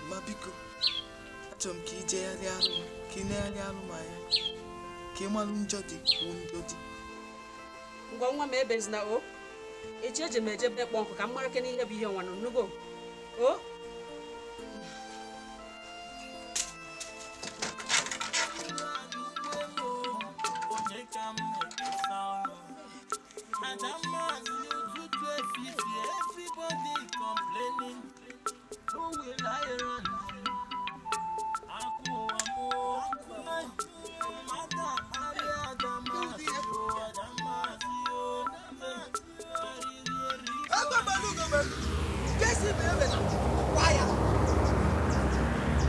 Ma biko, achọrọ m ka ị jegharịa arụ m, ka ị negharịa arụ m anya, ka ị malụ njọ dị wụ njọ dị. Ngwa nwa m ebezina o. Echi eje m ejebe kpọ nkụ ka m mara kene ihe bụ ihe nwa nọ nnugo. O? Onye ka m na-ekpesa ọrụ. Adamma ụtụtụ efifie, everybody complaining. Who will I run to? Akụ ụwa m o, mmadụ akparị Adamma o, Adamma o, arịrị eri. Jesi mere na kwa ya.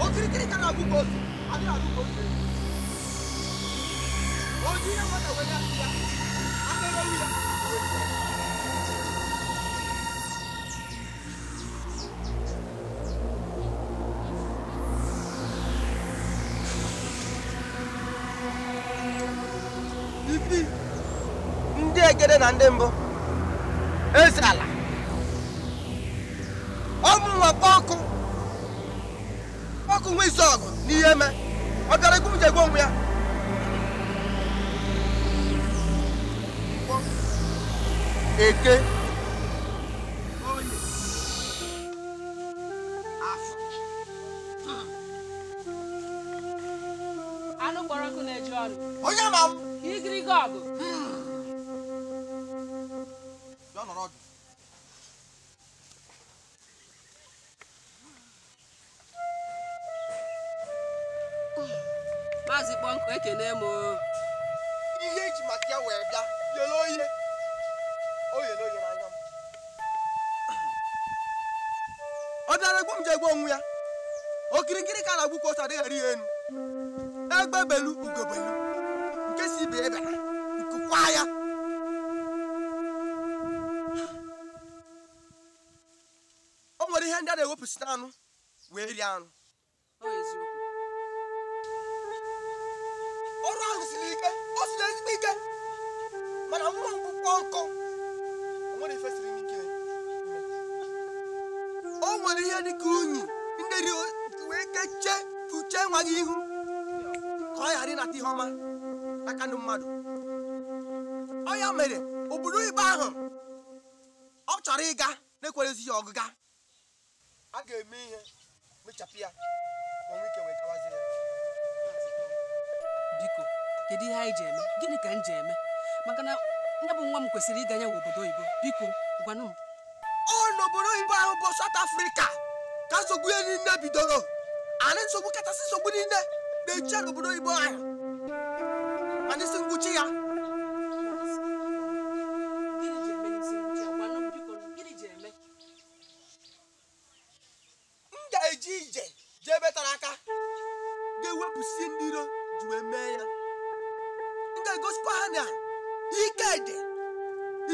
Okirikiri ka na-agụ ka ose, adịghị agụ ka ose. Oji ihe nwata were ya, aka erewu ya. Ifi ndị egede na ndị mbụ eze ala ọmụnwa kpọkụ kpọkụ nwa isi ọgụ n'ihe me ọ bịara egwu m ji egwu onwe ya. Eke oye afọ Anụ kpọrọ nkụ na-eju ọnụ. Onye ma m. Igirigi ọgụ. Bịa nọrọ ọdụ. Maazị Kpọnkụ ekene m o. Ihe eji maka ya wee bịa yele oye. O yele oye n'anya m. Ọ bịara egwu m ji egwu onwe ya. Okirikiri ka na-agwụ ka ose adịghị eri ya enu. Egbe belu ugobelu nke si ibe ebe nkụkwa ya. O nwere ihe ndị a na-ewepụsị n'anụ wee rie anụ. Ọ eziokwu. Ọrụ ahụ siri ike, ọ siri ezigbo ike. Mana nwa nkwụkwọ nkụ, o nwere ife siri m ike. O nwere ihe dị ka unyi ndị ri wee kechie kpuchie nwa gị ihu ka ọ ghara ịnata ihe ọma n'aka ndị mmadụ. Ọ ya mere obodo oyibo ahụ ọ chọrọ ịga na-ekwerezi ya ọgụga. A ga-eme ihe mechapụ ya ka o nwee ike wee gawazie ya. Biko, kedu ihe anyị ji eme? Gịnị ka m ji eme? Maka na ya bụ nwa m kwesịrị ịga ya wụ obodo oyibo. Biko, gwanụ m. Ọ n'obodo oyibo ahụ bụ South Africa ka nsogbu ya niile bidoro. Anyị nsogbu kachasị nsogbu niile na-eche n'obodo oyibo ahụ. Mana isi ngwụchi ya. Gịnị ji eme n'isi ngwụchi ya? Gwanụ m biko, gịnị ji eme? M ga-eje ije jee ebe tara aka ga-ewepụsị ndị iro ji wee mee ya. M ga-egosikwa ha na ike dị,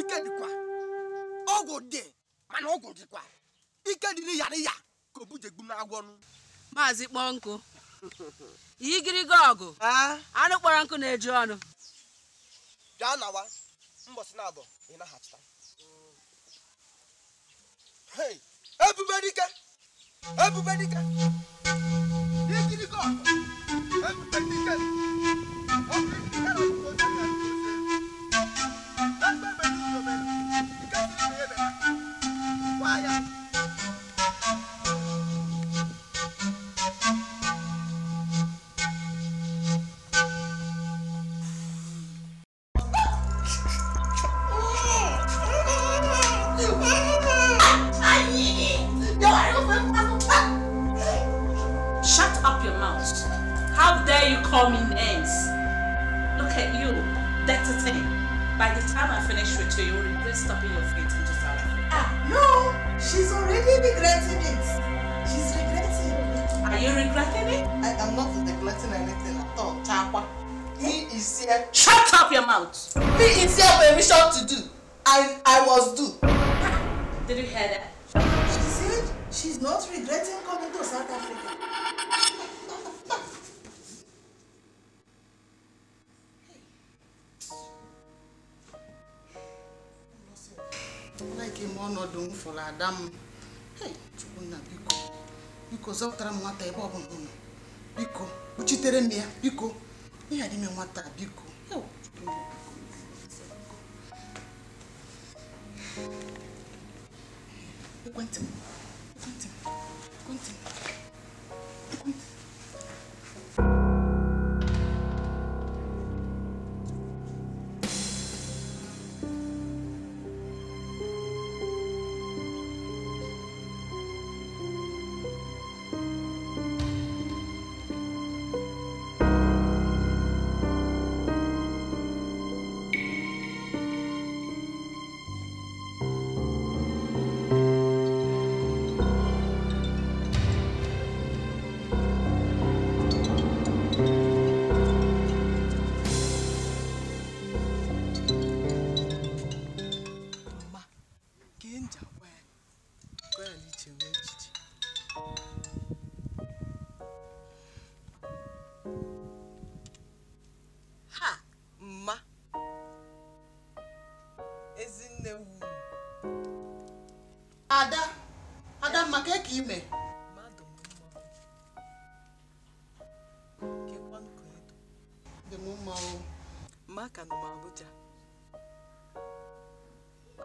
ike dịkwa, ọgwụ dị, mana ọgwụ dịkwa. Ike dị n'iya n'iya ka obu ji egbu m n'agwọ nụ. Maazị Kpọnkụ, Igiriga ọgụ. Anụ kpọrọ nkụ na-eju ọnụ. Bịa nawa mbọsị na-abọ ị naghachita. Hey, ebube dike. Ebube dike. Igiriga ọgụ. Ebube dike. Shut up your mouth. How dare you call me names? Look at you, dirty thing. By the time I finish with you, you will regret stopping your feet into South Africa. Ah, no, she's already regretting it. She's regretting it. Are you regretting it? I am not regretting anything at all. Chakwa. He is here. Shut up your mouth. He is here for a mission to do. I must do. Did you hear that? She said she's not regretting coming to South Africa. Like him ọnọdụ m fụrụ ada m. Hey, Chukwunna biko. Biko zọpụtara m nwata ebe ọ bụla ọ nọ. Biko, kpuchitere m ya, biko. Ihe a n'ime nwata a, biko. Hey, Chukwunna biko. Ekwentị m. Ekwentị m. Ekwentị m. Ekwentị m. Ada, Ada maka ka ime. Dị m mma o. Mma ka nọ m Abuja.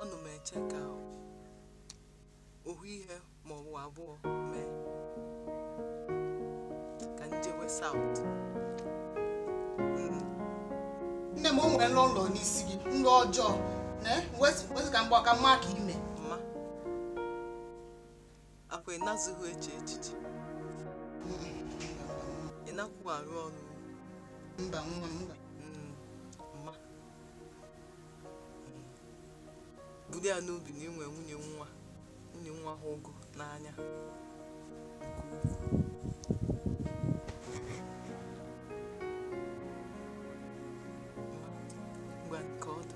Anọ m eche ka ohu ihe ma ọ bụ abụọ mee ka njewe South. Nne m o nwere nlọ nlọ n'isi gị, nlọ ọjọọ. Ne, wezi ka mgbe ka mma ka ime. Mma. Akwa ị nazụghị eche echiche. Ị nakwụ arụ ọrụ. Mba nwa m mba. Mma. Buru ya n'obi na inwe nwunye nwa ha ụgụ n'anya nke ukwuu. Ngwa nke ọ dị.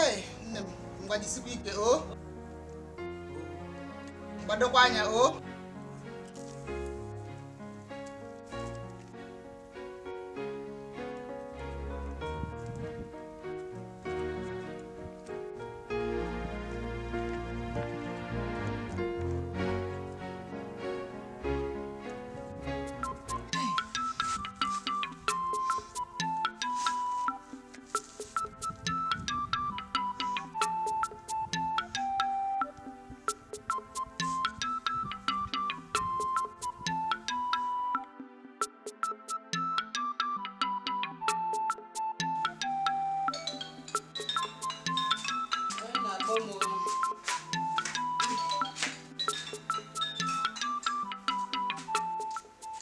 Ee, nne m, ngwa jisikwa ike o. Gbadokwa anya o.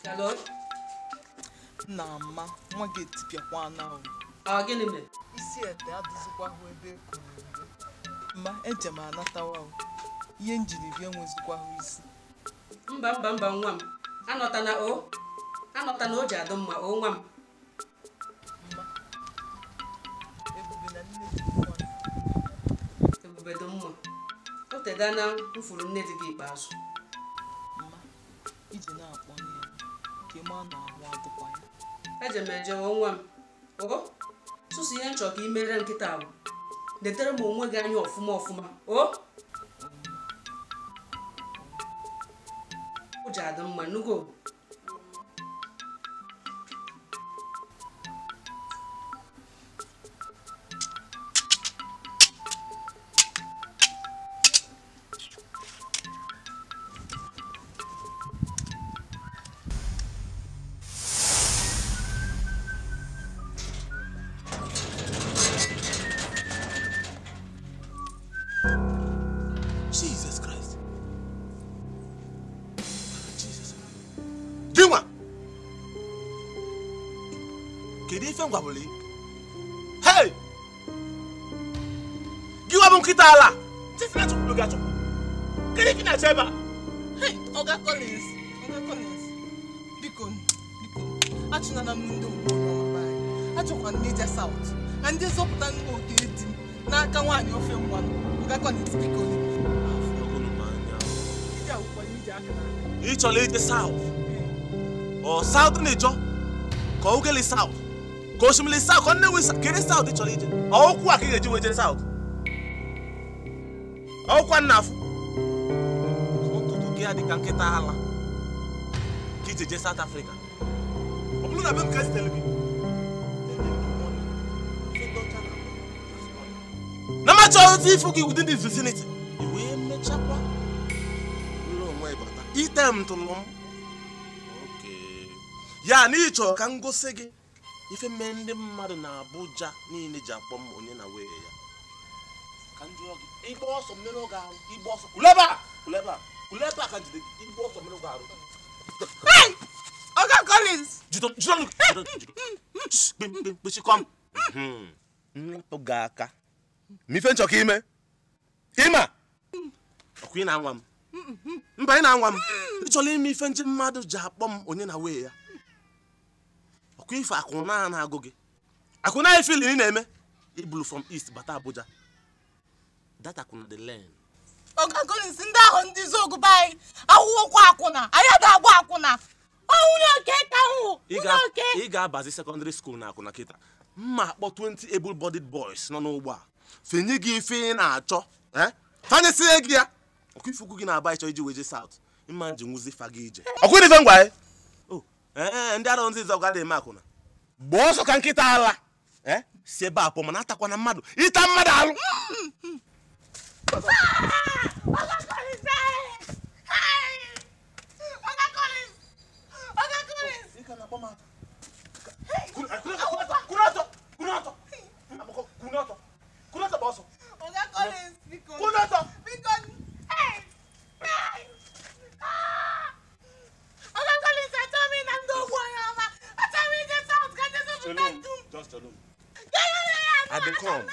Hello? Na mma, nwa gị etipịakwana o. Ọ gịnị mere? Isi ete adịzikwa hụ ebe e kuru ya. Mma, eje m anatawa o. Ihe njiri bịa enwezikwa hụ isi. Mba mba mba nwa m. Anọtana o. Anọtana o ji adụ mma o nwa m. Mma. Ebube na nne dị mma. Ebube dị mma. O tedana m furu nne di gị ikpeazụ. Mma, iji na-akpọ nne ya ka ka ị maa na ahụ adịkwa ya. Eje m eje nwa m. O sụsụ ihe nchọ ka ị mere nkịta ahụ. Netere m onwe gị anya ọfụma ọfụma. O ụjọ adị mma nugo. Jesus Christ. Jesus. Gịnwa! Kedu ife m gwabụrụ gị? Hey! Gịnwa bụ nkịta ala! Ntị na-achọpụrụ gị achọpụ. Kedu ife ị na-achọ ebe a? Hey, Oga Collins, Oga Collins, biko, biko, achụnana m ndị obodo ọma anyị. Achọkwa m ije South ka ndị zọpụta ndị oke di m n'aka nwaanyị ofe mmanụ. Oga Collins, biko. Ị chọrọ ije South? Ọ South na ịchọ? Ka Ugeli South? Ka Osimiri South? Ka Nnewi South? Kedu South ị chọrọ ije? Ọ ụkwụ a ka ị ga-eji wee jere South? Ọ ụkwụ a nna afụ? Ụtụtụ gị adị ka nkịta ala ka ije jee South Africa. Ọ bụrụ na be m ka esitere gị. Na m achọghịzi ịfụ gị within this vicinity. I wee mechakwa item tụrụ m. Ya na ị chọrọ ka m gosi gị ife mee ndị mmadụ na Abuja niile ji akpọ m onye na wee ya. Ka m jụọ gị, ịgba ọsọ mmiri oge arụ, ịgba ọsọ kuleba kuleba kuleba ka jide gị, ịgba ọsọ mmiri oge arụ. Hey! Oga Collins! Jide jide kpechikọm. Nlapụ gị aka. Ma ife nchọ ka ime. Ịma! Ọkwa ị na-anwa m. Mba ị na-anwa m. Ị chọrọ ime ife ndị mmadụ ji akpọ m onye na wee ya. Ọkwa ife akwụna na-agụ gị. Akwụna ifili ị na-eme. Ibulu from East bata Abuja. That akwụna the land. Oga Collins, ndị ahụ ndị zogu be anyị ahụhụkwa akwụna. Anyị ada-agba akwụna. Ọ nwunye oke ka hụ. Ị ga-abazi secondary school na akwụna kịta. Mma akpọ 20 able-bodied boys nọ n'ụgbọ a. Fenye gị ife ị na-achọ. Fanyesie gị ya. Ọkwa ife ukwu gị na-aba ịchọ iji wee jee South. Mma ji nwụzi fa gị ije. Ọkwa ife ngwa ya? Ndị arọ ndị ịzọ ga eme akwụna. Gbaa ọsọ ka nkịta ala. Si ebe a pụọ mana atakwana mmadụ. Ịta mmadụ alụ. Just alone. I dey come.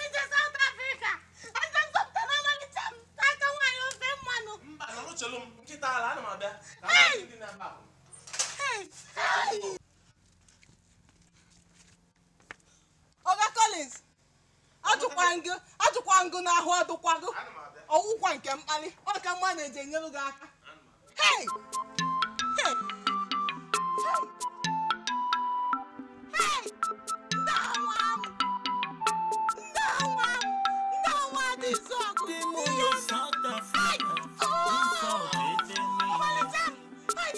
Oga Collins, ajụkwa ngụ n'ahụ adụkwago ọwụkwa nke mkpali ọ ka mma na-eji enyere gị aka. Hey! Hey! Hey! Hey! Ndị anwa m! Ndị anwa m! Ndị anwa dị izu ọgụ! Hey! Oh! Ọmalịcha m! Hey!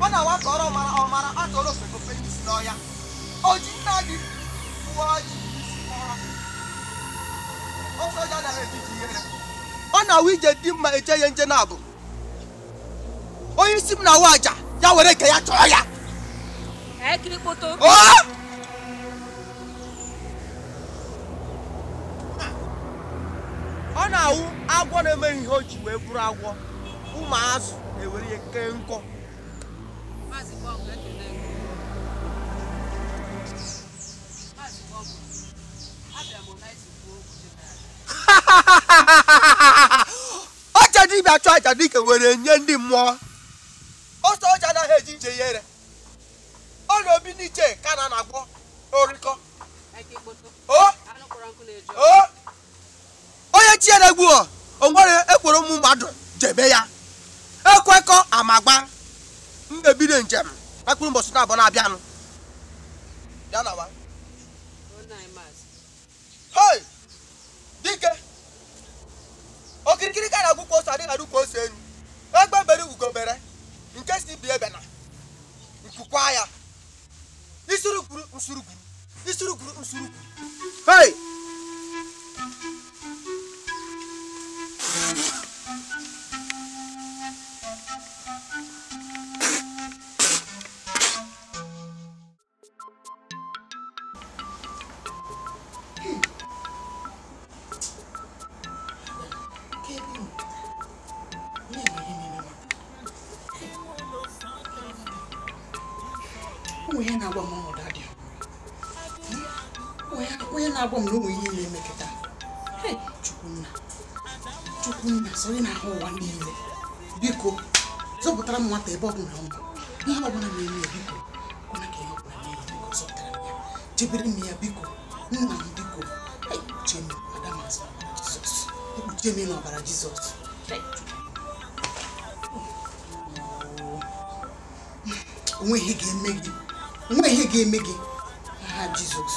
Ọ na-awakọrọ ọmara atọrọ ofekofe isi n'ọhịa. O ji nna gị pụọ ji isi kpọrọ. Ọsọ ya anaghị ejiji ihere. Ọ na-awụ ije dị mma eche ya nje na-abụ. Onye isi m na-awụ aja ya were nke ya chọrọ ya. Ọ na-awụ agwọ na-eme ihe o ji wee bụrụ agwọ. Ụmụ azụ na-ewere ya kee nkọ. Ọcha dibịa chụọ aja dike were nye ndị mmụọ. Ọsọ ọcha anaghị eji ije ihere. Ọ na obi n'iche ka na na-agwọ orikọ. O Onye chi na-egbu o nwere ekworo ụmụ mmadụ jebe ya. Ekwekọ amagba m ga-ebido njem mkpụrụ mbọsị na abụọ na-abịanụ. Ya na wa. Hey! Dike! Okirikiri ka na-agwụ ka ose adịghị adụ ka ose enu. Egbe bere ugo bere nke si bi ebe na nkukwa ya. Isuru kwuru nsuru kwuru. Isuru kwuru nsuru kwuru. Hey! Biko, zọpụtara m nwata ebe ọbụla ọ nọ. Ihe ọbụla na-eme ya biko, kwena ka ihe ọbụla na-eme biko zọpụtara m ya. Chebere m ya biko, nna m biko. Ekpuchie m Adamasị n'ọbara Jizọs. Ekpuchie m n'ọbara Jizọs. Onwe ihe ga-eme gị. Onwe ihe ga-eme gị. Aha Jizọs.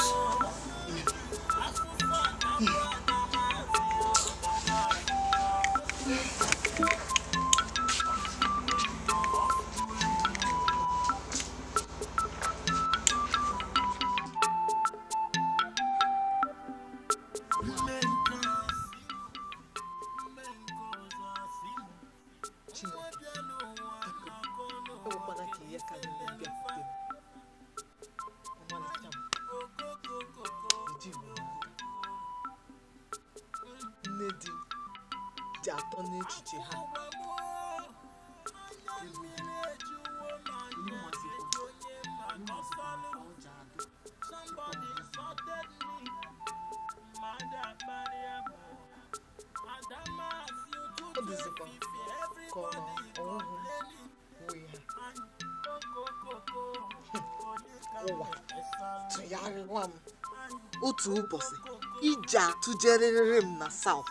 Otu ụbọchị ije atụjerịrị m na South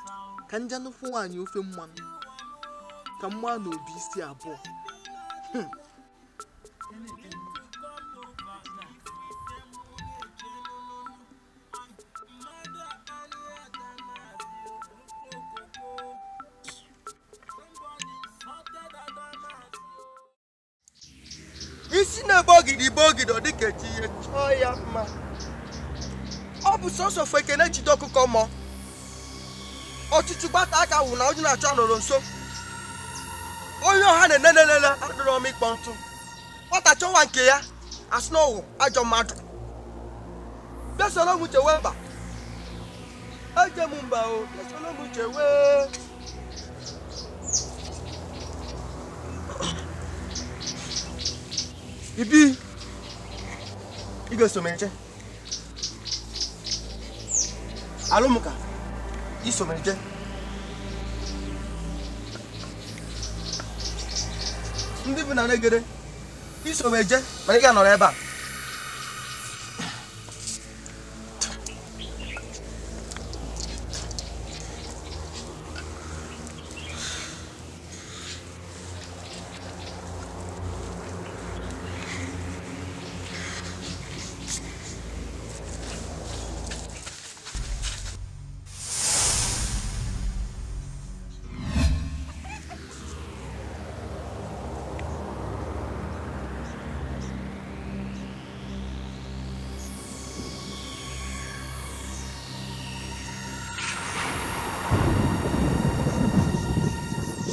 ka nje nnukwu nwaanyị ofe mmanụ ka mma na obi isi abụọ. Isi na-ebe ogidi ibe ogidi ọ dịka eji ihe chọọ ya mma. Ọ bụ sọsọ feke na-ejide ọkụkọ mmụọ. Ọchịchị gbata aka wụ na onye na-achọ anọrọ nso. Onye ọha na-enenenene adịrọ m ịkpọ ntụ. Nwata chọwa nke ya asị na ọwụ ajọ mmadụ. Bịa soro m chewe mba. Eje m mba o, bịa soro m chewe. Ibi, ị ga-eso m eje. Alụmụka, iso m eje. Ndị bụ na negede, iso m eje, mana ị ga-anọrọ ebe a.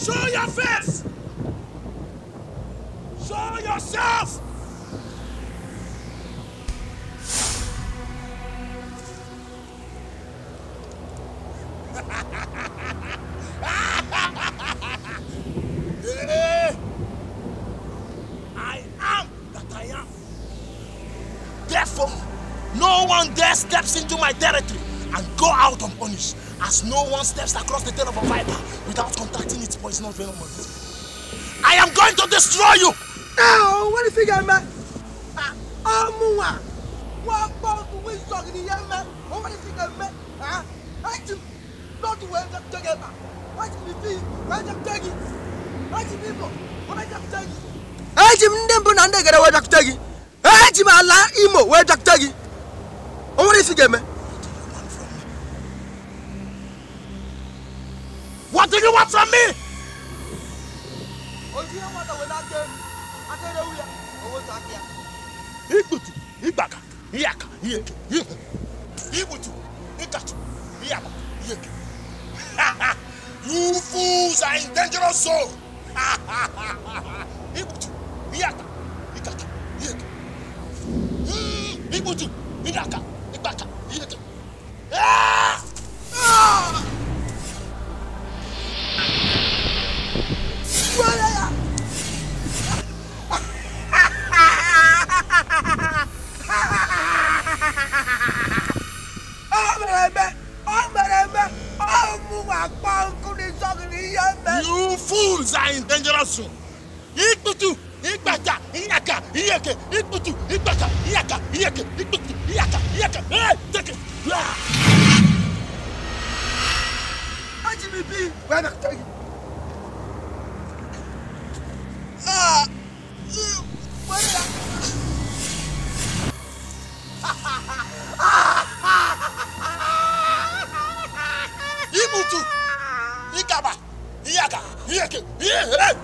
Show your face! Show yourself! I am that I am. Therefore, no one dare steps into my territory and go out unpunished, as no one steps across the tail of a viper without contacting its poisonous venom. I am going to destroy you! Now, what do you think, man? bụ ịzọ gị n'ihe mme o nwere isi ga-eme eji m n'otu wee bịakwute gị ebe a eji m ibi wee bịakwute gị eji m Imo wee bịakwute gị eji m ndị mbụ na ndị egere wee bịakwute gị eji m ala Imo wee bịakwute gị o nwere isi ga-eme. What do you want from me? Ibutu, Ibaka, Iyaka, Iyeke, Ibutu, Ikatu, Iyaba, Iyeke. You fools are in dangerous zone. Ibutu, Iyaka, Ikatu, Iyeke. Ibutu, Iyaka, Ibaka, Iyeke. Ah! Ah! You fools are in dangerous zone. Ikutu, Ibaka, Iyaka, Iyeke, Ikutu, Ibaka, Iyaka, Iyeke, Ikutu, Iyaka, Iyeke. Hey, take it. HBP, where the take it? Ah, where the Ibutu, Ikaba, Iyaka, Iyeke, Iyeke,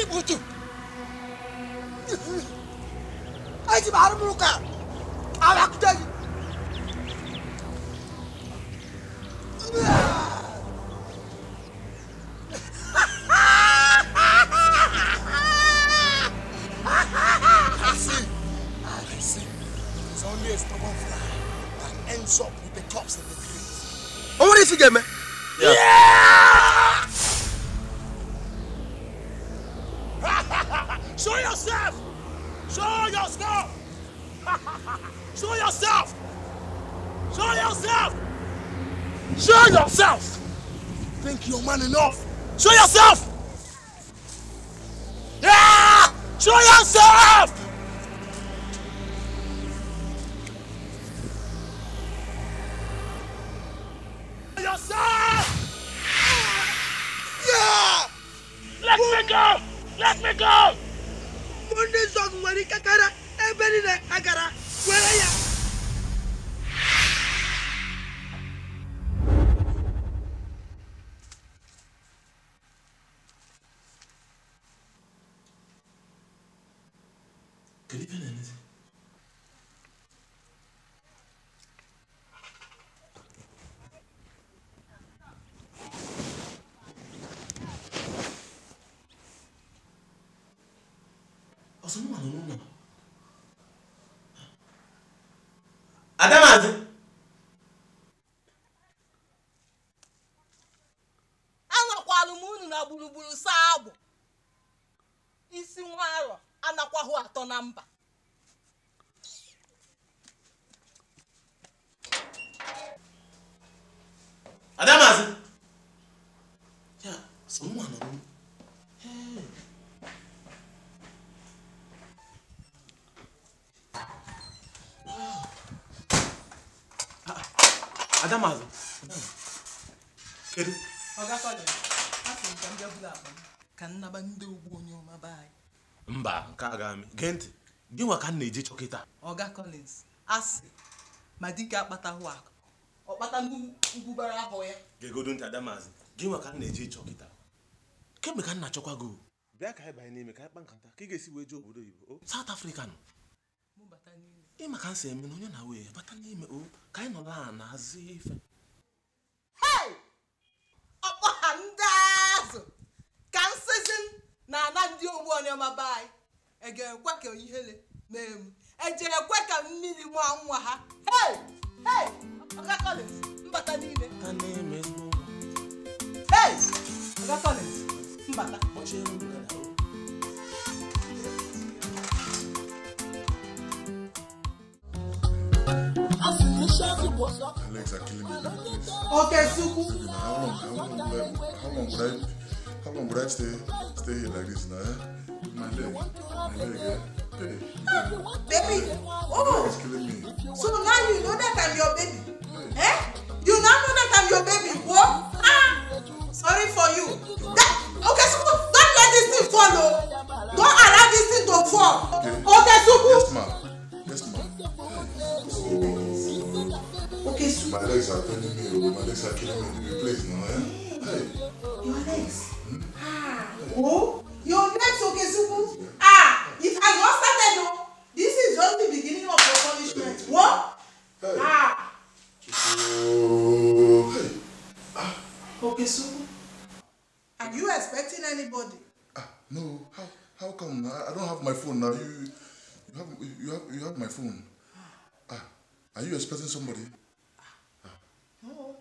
Ibutu. Eji m arụmụka abịakwute gị. I see. I see. It's only a stubborn fly that ends up with the corpse in the grave. O nwere isi ga-eme. Yeah! Show yourself! Show yourself! Show yourself! Show yourself! Show yourself! Think you're man enough? Show yourself! Yeah! Show yourself! Yourself! Yeah! Let me go! Let me go! Ndị zọgụ nwere ike kara ebe niile agara were ya. Kedu ife na-emezi? Ọsọ mụ nọ n'ụlọ. Adamazi! Anakwalụ m unu na gburugburu saa agbụ. Isi nwa arọ anakwahụ atọ na mba. Adamazi! Ya, sọ mụ nọ n'ụlọ. Hey. Adamazi. Kedu? Oga Collins, asị m ka m bịa buru akpa m ka nnaba ndị ogbu onye ọma be anyị. Mba, nke a ga-amị. Gee ntị, gị nwa ka m na-eje chọkịta. Oga Collins, asị ma dike akpatahụ akụ ọ kpata ngwubara ahụ ya. Gegodo ntị Adamazi, gị nwa ka m na-eje chọkịta. Kemgbe ka m na-achọkwa gị. Bịa ka anyị banye n'ime ka anyị kpa nkata ka ị ga-esi wee jee obodo oyibo. South Africa nọ. Ị maka nsị eme na onye na wee bata n'ime o ka anyị nọrọ a na-azụ ife. Hey! Ọkpọ ha ndị azụ ka nsịzi na ana ndị ogbu onye ọma be anyị ege ekwe ka ihere mee m eje ekwe ka mmiri nwa nwa ha. Hey! Hey! Oga Collins, mbata n'ime. Bata n'ime. Hey! Oga Collins, mbata. My legs are killing me. Okay, Suku. How long would I stay here like this now? Eh? With my leg, eh? Hey. Baby. Oh. It's killing me. So now you know that I'm your baby. Eh? You now know that I'm your baby. What? Ah. Sorry for you. That, okay, so don't let this thing fall. Oh. Don't allow this thing to fall. Okay. Okay, Suku. Yes, ma'am. Yes, ma'am. Oh. Okay, Suku. My legs are paining me. Oh. My legs are killing me. Please, now, eh? Hey. Your legs. Hmm? Ah. Oh. Your legs, okay, Suku. Ah. It has not started, though. This is just the beginning of your punishment. What? Hey. Ah. Oh. Hey. Ah. Okay, Suku. Are you expecting anybody? Ah, no. How come? I don't have my phone now. You have my phone. Ah, are you expecting somebody? Ah. No.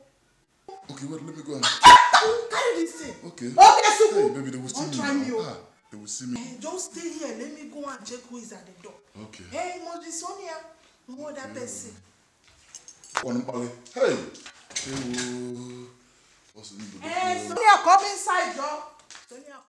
Okay, wait. Let me go and carry this thing. Okay. Okay, Suku. Hey, baby, they will see Don't me. try me. Ah, they will see me. Hey, just stay here. Let me go and check who is at the door. Okay. Hey, it must be Sonia. No other person. Hey. Hey, what's the name? Hey, Sonia, come inside, Joe. Sonia.